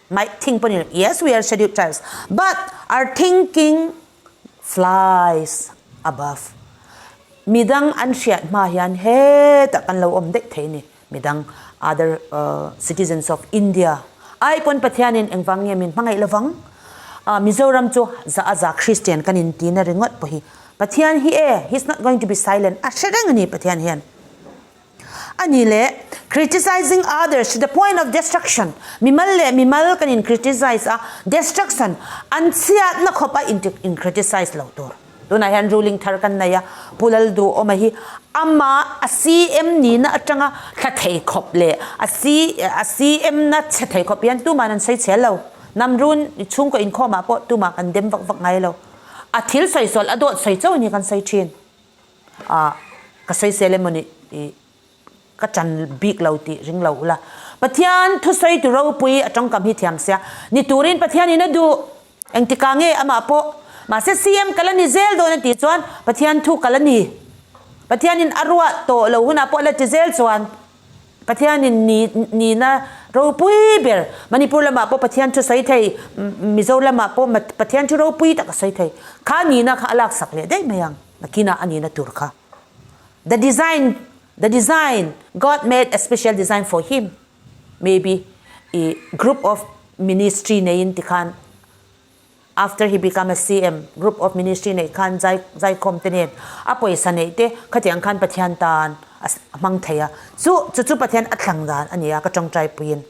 Might think pawh ni lo, yes we are scheduled tribes but our thinking flies above. Midang an hriat hma hian hetah kan lo awm daih thei a ni. Midang other citizens of India ai pawn Pathianin engvang nge min hmangaih lovang? Mizoram chu za a za Christian kan intina ringawt pawh hi Pathian hi e, he is not going to be silent, a hre reng a ni Pathian hian. A ni leh criticizing others to the point of destruction, mimal leh mimal kan in criticize a, destruction, an chhiatna khawp a in criticize lo tur. Tunah hian ruling thar kan nei a, Pu Lalduhawma hi ama a CM nihna atanga thla thei khawp leh a a CM na chhe thei khawp hian tuman an sawi chhe lo. Namrun chhungkaw inkhawmah pawh tumah kan dem vak vak ngai lo. A thil sawi sual a dawt sawi chauh a ni kan sawi thin. Ah ka sawi sel emaw ni ih ka chan bik lo tih ring lo ula. Pathian thusawi tu ropui a tawngkam hi thiam sia ni turin Pathianin a duh. Engtikah nge amah pawh mahse CM kal a ni zel dawn a tih chuan Pathian thu kal a ni. Pathianin a ruah tawh lo hunah pawh a la ti zel chuan Pathianin ni nihna ropui ber Manipur lamah pawh Pathian thu sawi thei Mizo lamah pawh Pathian thu ropui tak a sawi thei. Kha nihna kha a laksak leh daih mai ang nakinah a nihna tur kha. The design the design God made a special design for him maybe i group of ministry neiin tikhan after he become a CM group of ministry neih khan zai zaikhawm te nen a pawisa neih te khatiang khan Pathian tan a hmang thei a chu chu chu Pathian a thlang dan a ni a ka tawngtai puiin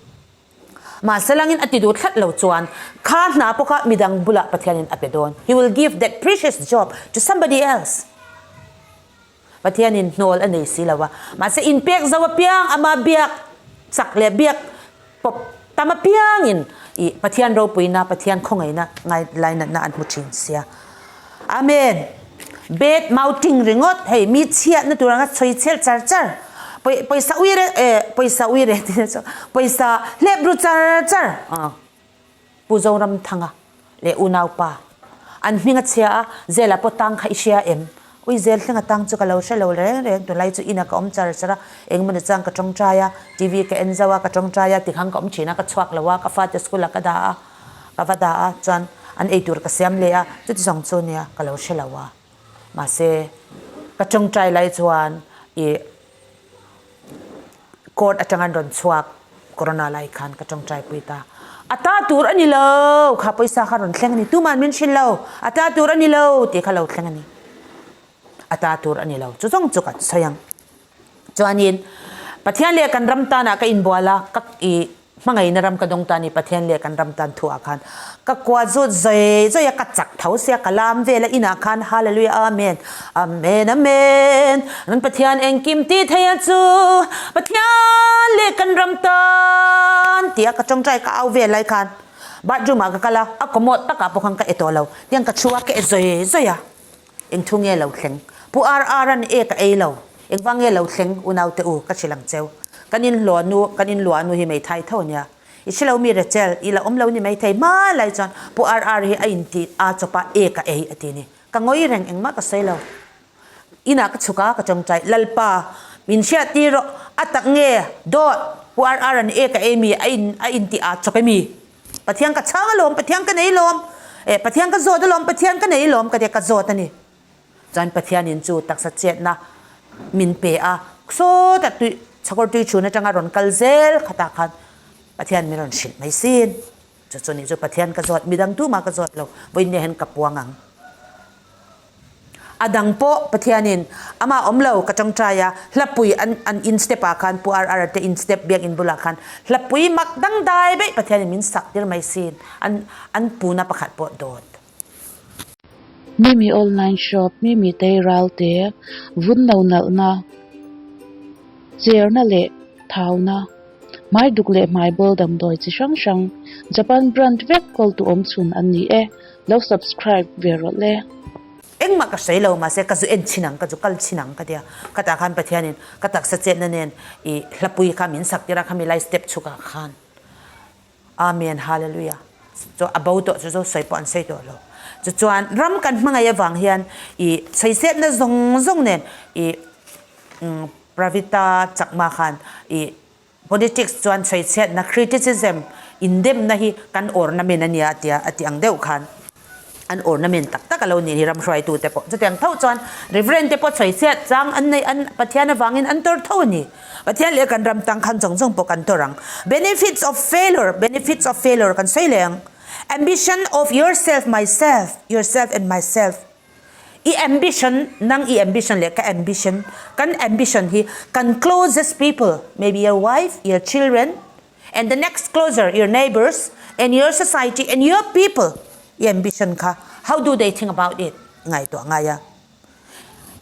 mahse langin a ti duh thlat lo chuan kha hna pawh kha midang bulah Pathianin a pe dawn he will give that precious job to somebody else. Pathianin hnawl a nei si lo a, mahse inpek zo apiang ama biak chak leh biak pawp tam apiangin ih Pathian ropuina, Pathian khawngaihna ngai lainatna an hmu thin sia. Amen. Bad mouthing ringawt hei mi chhiatna tur anga sawi chhelh char char, pawisa uire eh pawisa uire tih chu pawisa hlep ru char char. Pu Zoramthanga leh unaupa an hming a chhia a, Zela pawh tang kha i hria em? Ui Zel thlenga tang chu ka lo hre lo reng reng, tunlai chu inah ka awm char char a, engemaw ni chuan ka tawngtai a, TV ka en zauh a, ka tawngtai a, tikhang ka awm thin a, ka chhuak lo a, ka fate school ah ka dah a, ka va dah a, chuan an eitur ka siam leh a, chuti zawng chu nia ka lo hre lo a, mahse ka tawngtai lai chuan ih Court atang an rawn chhuak corona lai khan ka tawngtai pui ta. A ta tur a ni lo kha pawisa kha rawn thleng a ni tuman min hrilh lo a ta tur a ni lo tih kha lo thleng a ni. A ta tur a ni lo chu zawng chu kan sawi ang. Chuanin Pathian leh kan ram tanah ka inbual a ka i Hmangaihna ram ka dawng ta ni Pathian leh kan ram tan thu ah khan ka kua zut zawi zawi a ka chak tho sia ka lam vel a inah khan Hallelujah Amen Amen Amen Kan Pathian engkim ti thei a chu Pathian leh kan ram tan tih a ka tawngtai ka au vel lai khan bathroom ah ka kal a a commode takah pawh khan ka e tawh lo tiang ka thu a ka e zawi zawi a eng thu nge lo thleng Pu RR an ek a ei lo Engvang nge lo thleng unau te u ka hrilh ang cheu. Kan in hluah nu kan in luah nu hi meithai tho ania. I hre lo mi Rachel i la awm lo ni maithei hma lai chuan Pu RR hi a in ti a chawp a ek a ei a ti ni. Ka ngawi reng engmah ka sawi lo. Inah ka chhuk a ka tawngtai Lalpa min hriat tir rawh a tak nge dawt Pu RR an ek a ei mi a in a in ti a chawp emi Pathian ka chhang alawm Pathian ka nei lawm eh Pathian ka zawt alawm Pathian ka nei lawm ka tia ka zawt a ni. Chuan Pathianin chu taksa chetna min pe a, sawtah tui chhakawr tui chhun atanga rawn kal zel khatah khan Pathian min rawn hrilh mai sin. Chu chu nih chu Pathian ka zawt, midang tumah ka zawt lo, vawiin hian ka puang ang. A dang pawh Pathianin amah awm lo ka tawngtai a, hlapui an an in step ah khan Pu RR te in step biakinn bulah khan hlapui mak dangdai daih Pathianin min sak tir mai sin, an an puna pakhat pawh dawt. Mimi online shop, Mimi tei ralte, vun no nalhna, cherna leh thauna, hmai duk leh hmai bawl damdawi chi hrang hrang, Japan brand vek kawl tu awm chhun an ni e, lo subscribe ve rawh le. Engmah ka sawi lo mahse ka zu en chhin ang, ka zu kal chhin ang ka ti a. Khatah khan Pathianin ka taksa chetna nen i hlapui kha min sak tir a, khami lai step chhukah khan. Amen Hallelujah. Chu a bo tawh chu chu sawi pawh an sawi tawh lo. Chu chuan ram kan hmangaih avang hian i sawisetna zawng zawng nen i Pravita Chakma khan i politics chuan sawichhiatna criticism indemna hi kan ornament a nia a tia a ti ang deuh khan an ornament tak tak a lo nih hi ram hruaitute pawh. Chutiang tho chuan Reverend te pawh sawichhiat chang an neih an Pathian avangin an tawr tho a ni. Pathian leh kan ram tang khan zawng zawng pawh kan tawr ang. Benefits of failure, Benefits of failure kan sawi leh ang. Ambition of yourself, myself, yourself and myself. I ambition, nang i ambition leh ka ambition, kan ambition hi kan closest people, maybe your wife, your children and the next closer, your neighbours and your society and your people i ambition kha how do they think about it ngaihtuah ngai a.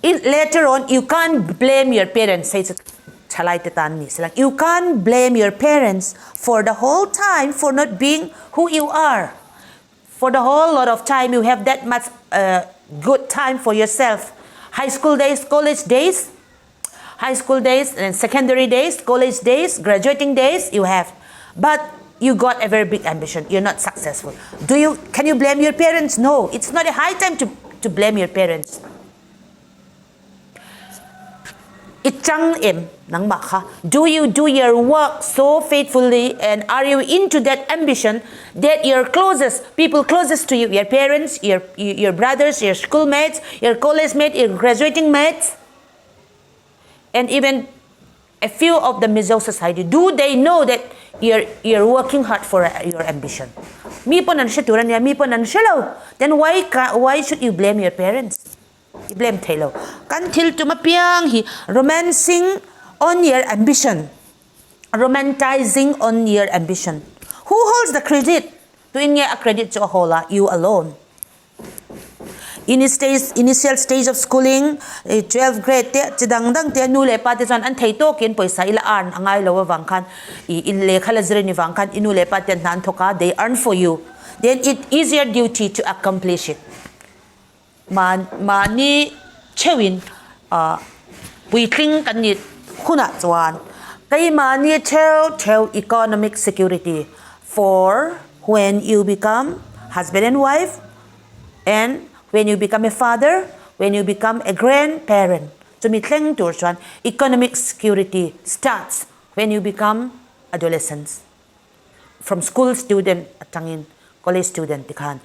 In later on you can't blame your parents hei chu thalai te tan ni se lang you can't blame your parents for the whole time for not being who you are for the whole lot of time you have that much uh, good time for yourself high school days college days high school days and secondary days college days graduating days you have but you got a very big ambition you're not successful do you can you blame your parents no it's not a high time to to blame your parents I chang em nangmah kha? Do you do your work so faithfully and are you into that ambition that your closest people closest to you, your parents, your your brothers, your schoolmates, your college mates, your graduating mates, and even a few of the Mizo society, do they know that you're you're working hard for your ambition? Mi pawn an hre tur ania, mi pawn an hre lo. Then why why should you blame your parents? I blame thei lo. Kan thil tum apiang hi romancing on your ambition, romantising on your ambition. Who holds the credit? Tuin nge a credit chu a hold a? You alone. Initial stage of schooling, 12 grade te chi dang dang te nu leh pa te chuan an thei tawkin pawisa ila earn a ngai lo avang khan i lehkha la zir ni vang khan i nu leh pa te an hna an thawk a, they earn for you. Then it is your duty to accomplish it. Mahni theuhin puitling kan nih hunah chuan keimahni theuh theuh economic security for when you become husband and wife and when you become a father, when you become a grandparent chumi thleng tur chuan economic security starts when you become adolescents from school student atangin college student tikhan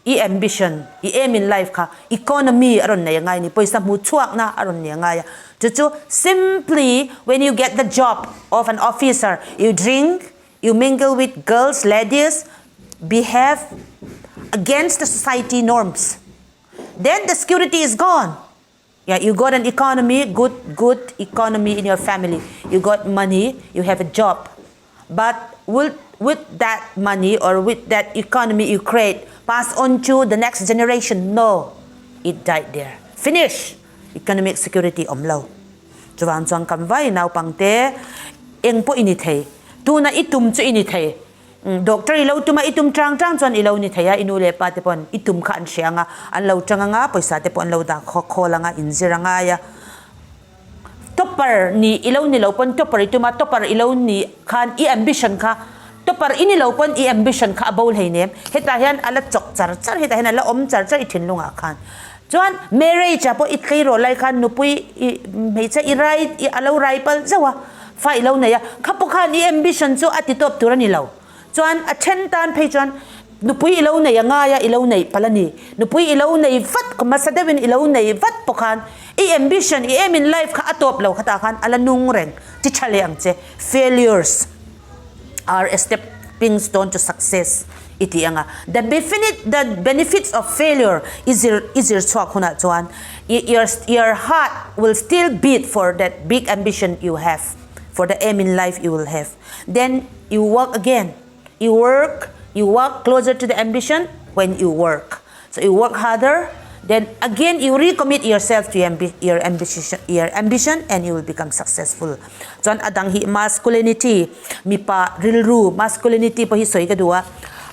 I ambition, i aim in life kha economy a rawn nei a ngai a ni, pawisa hmu chhuakna a rawn nei a ngai a. Chu chu simply when you get the job of an officer, you drink, you mingle with girls, ladies, behave against the society norms. Then the security is gone. Yeah, you got an economy, good, good economy in your family. You got money, you have a job. But with, with that money or with that economy you create, pass on to the next generation? No, it died there. Finish. Economic security om lo. Chuwang chuang kam vai naupangte eng pawh ini thei. Tuna i tum chu ini thei. Doctor i lo tum a, i tum chang chang chuan i lo ni thei a, i nu leh pa te paw'n i tum kha an hria ang a, an lo chang ang a, pawisa te pawh an lo dah khawl ang a, inzir a ngai a. Topper ni i lo ni lo pawn topper i tum a, topper i lo ni khan i ambition kha topper i ni lo pawn i ambition kha a bo hlei nem. Hetah hian a la chawk char char, hetah hian a la awm char char i thinlungah khan. Chuan marriage ah pawh i tleirawl lai khan nupui i hmeichhia i rai i a lo rai palh zauh a, fa i lo nei a, kha pawh khan i ambition chu a ti tawp tur a ni lo. Chuan a then tan phei chuan nupui i lo nei a ngai a, i lo neih palh a ni. Nupui i lo nei vat hmasa deuhin i lo nei vat pawh khan i ambition, i aim in life kha a tawp lo khatah khan a la nung reng ti tha leh ang che. Failures are a stepping stone to success i ti ang a. The befinit the benefits of failure i zir i zir chhuak hunah chuan i your your heart will still beat for that big ambition you have for the aim in life you will have then you work again you work you work closer to the ambition when you work so you work harder then again you recommit yourself to your ambition your ambition and you will become successful chuan a dang hi masculinity mipa rilru masculinity pawh hi sawi ka duh a.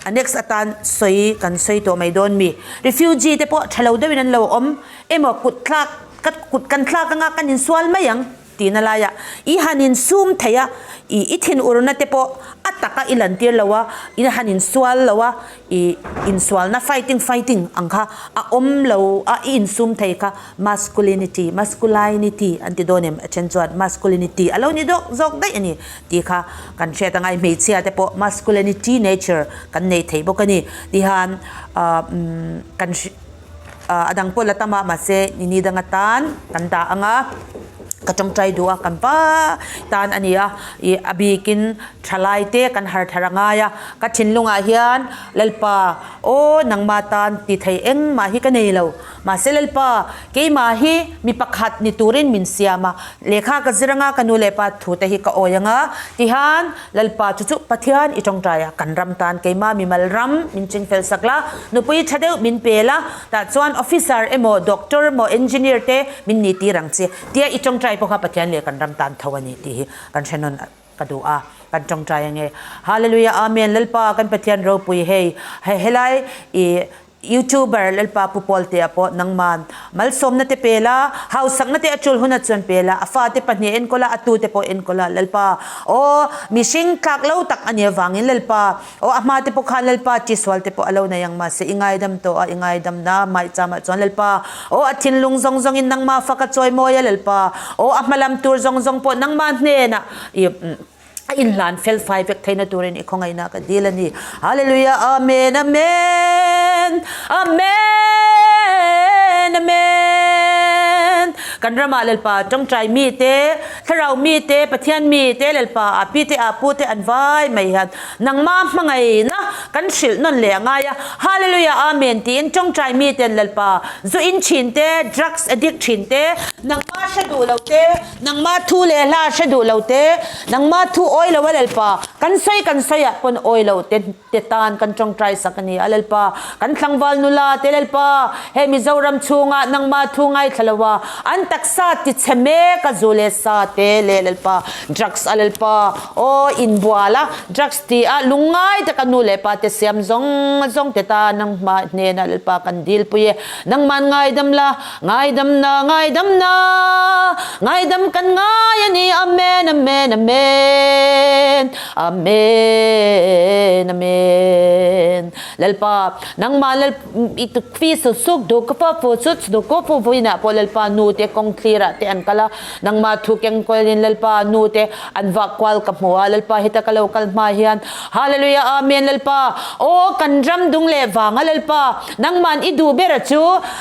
A next atan sawi kan sawi tawh mai dawn mi? Refugee te pawh tha lo deuhin an lo awm emaw kut thlak ka kut kan thlak anga kan insual mai ang tihna laiah i han insum thei a, i i thinurna te pawh a taka i lantir lo a, i han insual lo a, i insualna fighting fighting ang kha a awm lo a, i insum thei kha masculinity masculinity an ti dawn em? A then chuan masculinity a lo ni dawk zawk daih a ni tih kha kan hriat angai hmeichhia te pawh masculinity nature kan nei thei bawk a ni tihan ah umm kan ah a dang pawh la tam a mahse ni ni dang atan kan dah ang a ka tawngtai duh a kan va tan a ni a ih a bikin thalai te kan har thar a ngai a ka thinlungah hian Lalpa aw nangma tan ti thei engmah hi ka nei lo. Mahse Lalpa, keimah hi mi pakhat ni turin min siam a, lehkha ka zir anga ka nu leh pa thute hi ka awi anga, tihan Lalpa chu chu Pathian i tawngtai a, kan ram tan keimah mimal ram min ching fel sak la, nupui tha deuh min pe la, tah chuan officer emaw doctor emaw engineer te min ni tir ang che, tia i tawngtai pawh kha Pathian leh kan ram tan tho a ni tih hi kan hre nawn ka duh a, kan tawngtai ange. Hallelujah Amen Lalpa kan Pathian ropui hei helai i Youtuber Lalpa Pu Pawltea pawh nangman malsawmna te pe la, hausakna te a tul huna chuan pe la, a fate pahnih enkawl a, a tute pawh enkawl a, Lalpa aw mihring tlak lo tak a nih avangin Lalpa aw a hma te pawh khan Lalpa tisual te pawh a lo nei ang mahse i ngaidam tawh a, i ngaidam na mahichamah chuan Lalpa aw a thinlung zawng zawngin nangma fak a chawimawi a Lalpa aw a hmalam tur zawng zawng pawh nangma hnenah i A inhlan fel fai vek theihna turin i khawngaihna ka dil a ni. Hallelujah Amen Amen Amen Amen Kan ramah Lalpa tawngtai mi te, thlarau mi te, Pathian mi te Lalpa a pi te a pu te an vai mai hian nangma hmangaihna kan hrilh nawn leh a ngai a. Hallelujah Amen tiin tawngtai mi ten Lalpa zu in thin te, drugs addict thin te, nangma hre duh lo te, Nangmah thu leh hla hre duh lo te, nangmah thu awi lo a Lalpa, kan sawi kan sawi ah pawn awi lo te te tan kan tawngtai sak a ni a Lalpa, kan tlangval nula te Lalpa, hei Mizoram chhungah nangmah thu ngaithla lo a, an taksa ti chhe mek a zu leh sa te leh Lalpa, drugs a Lalpa, aw inbual a, drugs ti a lungngai taka nu leh pa te siam zawng zawng te tan nangmah hnenah Lalpa kan dil pui e, nangmah ngaidam la, Ngaidamna, ngaidamna, ngaidam kan ngai a ni, Amen, Amen, Amen, Amen, Amen. Lalpa, nangmah Lal i tukfi su suk du ka fa fu chu chu ko fu vuina pawh Lalpa nu te kawng thlirah te an kal a, nangmah thu keng kualin Lalpa nu te an vah kual ka hmu a, Lalpa heta ka lo kal hma hian Hallelujah Amen Lalpa, aw kan ram dung leh vanga Lalpa, nangman i duh bera chu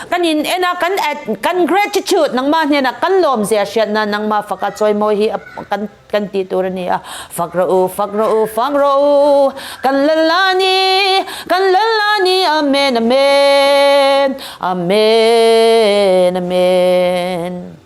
Kan in en a, kan kan gratitude nangmah hnenah kan lawm zia hriatna nangmah faka chawimawi hi kan kan tih tur a ni a. Fak rawh u, fak rawh u, fak rawh u, kan Lalani, kan Lalani, Amen, Amen, Amen, Amen.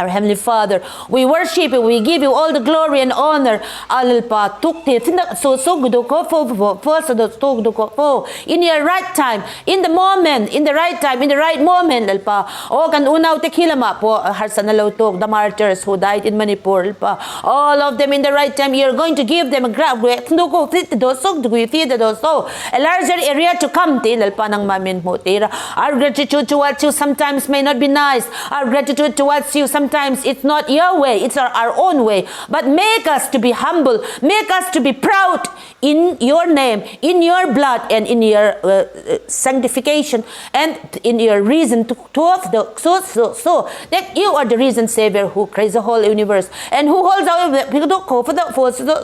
Our Heavenly Father, we worship you, we give you all the glory and honor. Alpa tuk te so so gudu ko fo fo fo so do tuk du ko fo in your right time, in the moment, in the right time, in the right moment lalpa. O kan unau te khilama po harsana lo tuk the martyrs who died in Manipur lalpa. All of them in the right time, you're going to give them a grab do ko fit do so du fi do so a larger area to come ti lalpa nang ma min mu tira. Our gratitude towards you sometimes may not be nice. Our gratitude towards you sometimes it's not your way, it's our, our own way. But make us to be humble, make us to be proud in your name, in your blood, and in your uh, uh sanctification, and in your reason to, to of the so so so that you are the reason savior who creates the whole universe and who holds our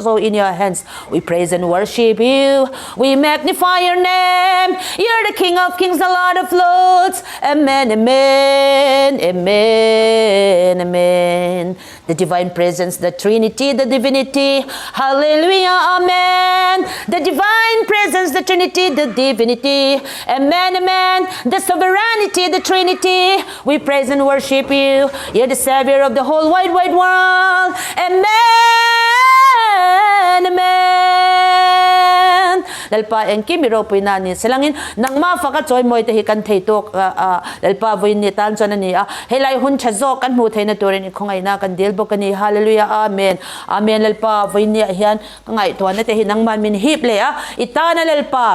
so in your hands. We praise and worship you. We magnify your name. You're the King of Kings, the Lord of Lords. Amen, amen, amen, amen. The divine presence, the Trinity, the divinity. Hallelujah, amen. The divine presence, the Trinity, the divinity. Amen, amen. The sovereignty, the Trinity. We praise and worship you. You're the Savior of the whole wide, wide world. Amen, amen. Lalpa engkim i ropuina a ni selangin nangmah faka chawimawi te hi kan thei tawk a Lalpa vawiin ni tan chuan a ni a, helai hun tha zawk kan hmuh theihna turin i khawngaihna kan dil bawk a ni. Hallelujah Amen Amen Lalpa vawiin ni ah hian ka ngaihtuahna te hi nangmah min hip leh a, i tana Lalpa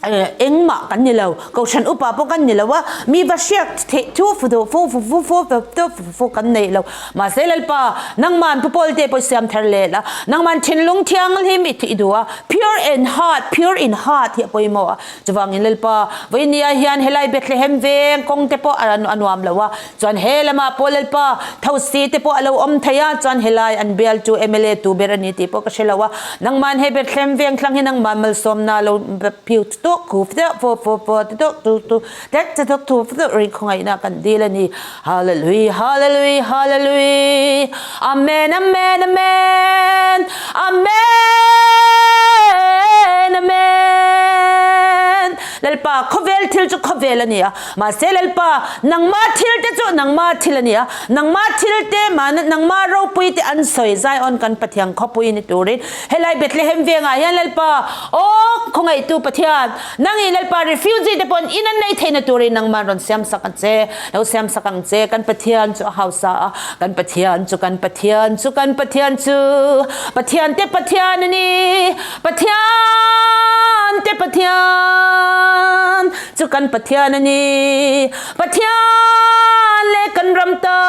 Engmah kan ni lo, Kohhran upa pawh kan ni lo a, mi va hriak theih thu fu duh fu fu fu fu fu fu fu fu kan nei lo. Mahse Lalpa, nangman Pu Pawlte pawh i siam thar leh la, nangman thinlung thianghlim i i duh a, pure in heart, pure in heart hi a pawimawh a. Chuvangin Lalpa, vawinia hian helai Bethlehem veng kawng te pawh a nuam lo a, chuan he lamah pawh Lalpa, thosi te pawh a lo awm thei a, chuan helai an bial chu mla tu ber a ni tih pawh ka hre lo a, Nangman he Bethlehem veng thlang hi nangman malsawmna lo phiu tuk ku fu fu fu fu tuk tu tu tek che tuk tu fu ri khawngaihna kan dil a ni. Hallelujah Hallelujah Hallelujah Amen Amen Amen Amen Amen Lalpa khawvel thil chu khawvel a ni a mahse Lalpa nangma thil te chu nangma thil a ni a Nangmah thil te mahna nangmah ropui te an sawi Zion kan Pathian khawpui ni turin helai Bethlehem vengah hian Lalpa aw khawngaihtu Pathian nang i Lalpa refugee te pawn in an nei theihna turin nangmah rawn siam sak ang che lo siam sak ang che kan Pathian chu a hausa a kan Pathian chu kan Pathian chu kan Pathian chu Pathian te Pathian a ni Pathian te Pathian chu kan Pathian a ni Pathian leh kan ram tan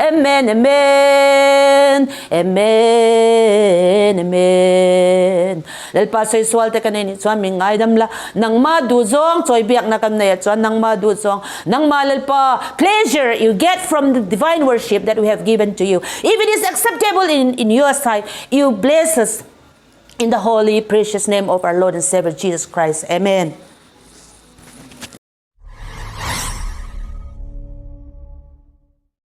Amen Amen Amen Amen Lalpa sawi te kan nei nih chuan min ngaidam la nangma duh zawng chawi biakna kan nei ah chuan nangma duh zawng nangma Lalpa pleasure you get from the divine worship that we have given to you if it is acceptable in in your sight you bless us in the holy precious name of our Lord and Savior Jesus Christ amen.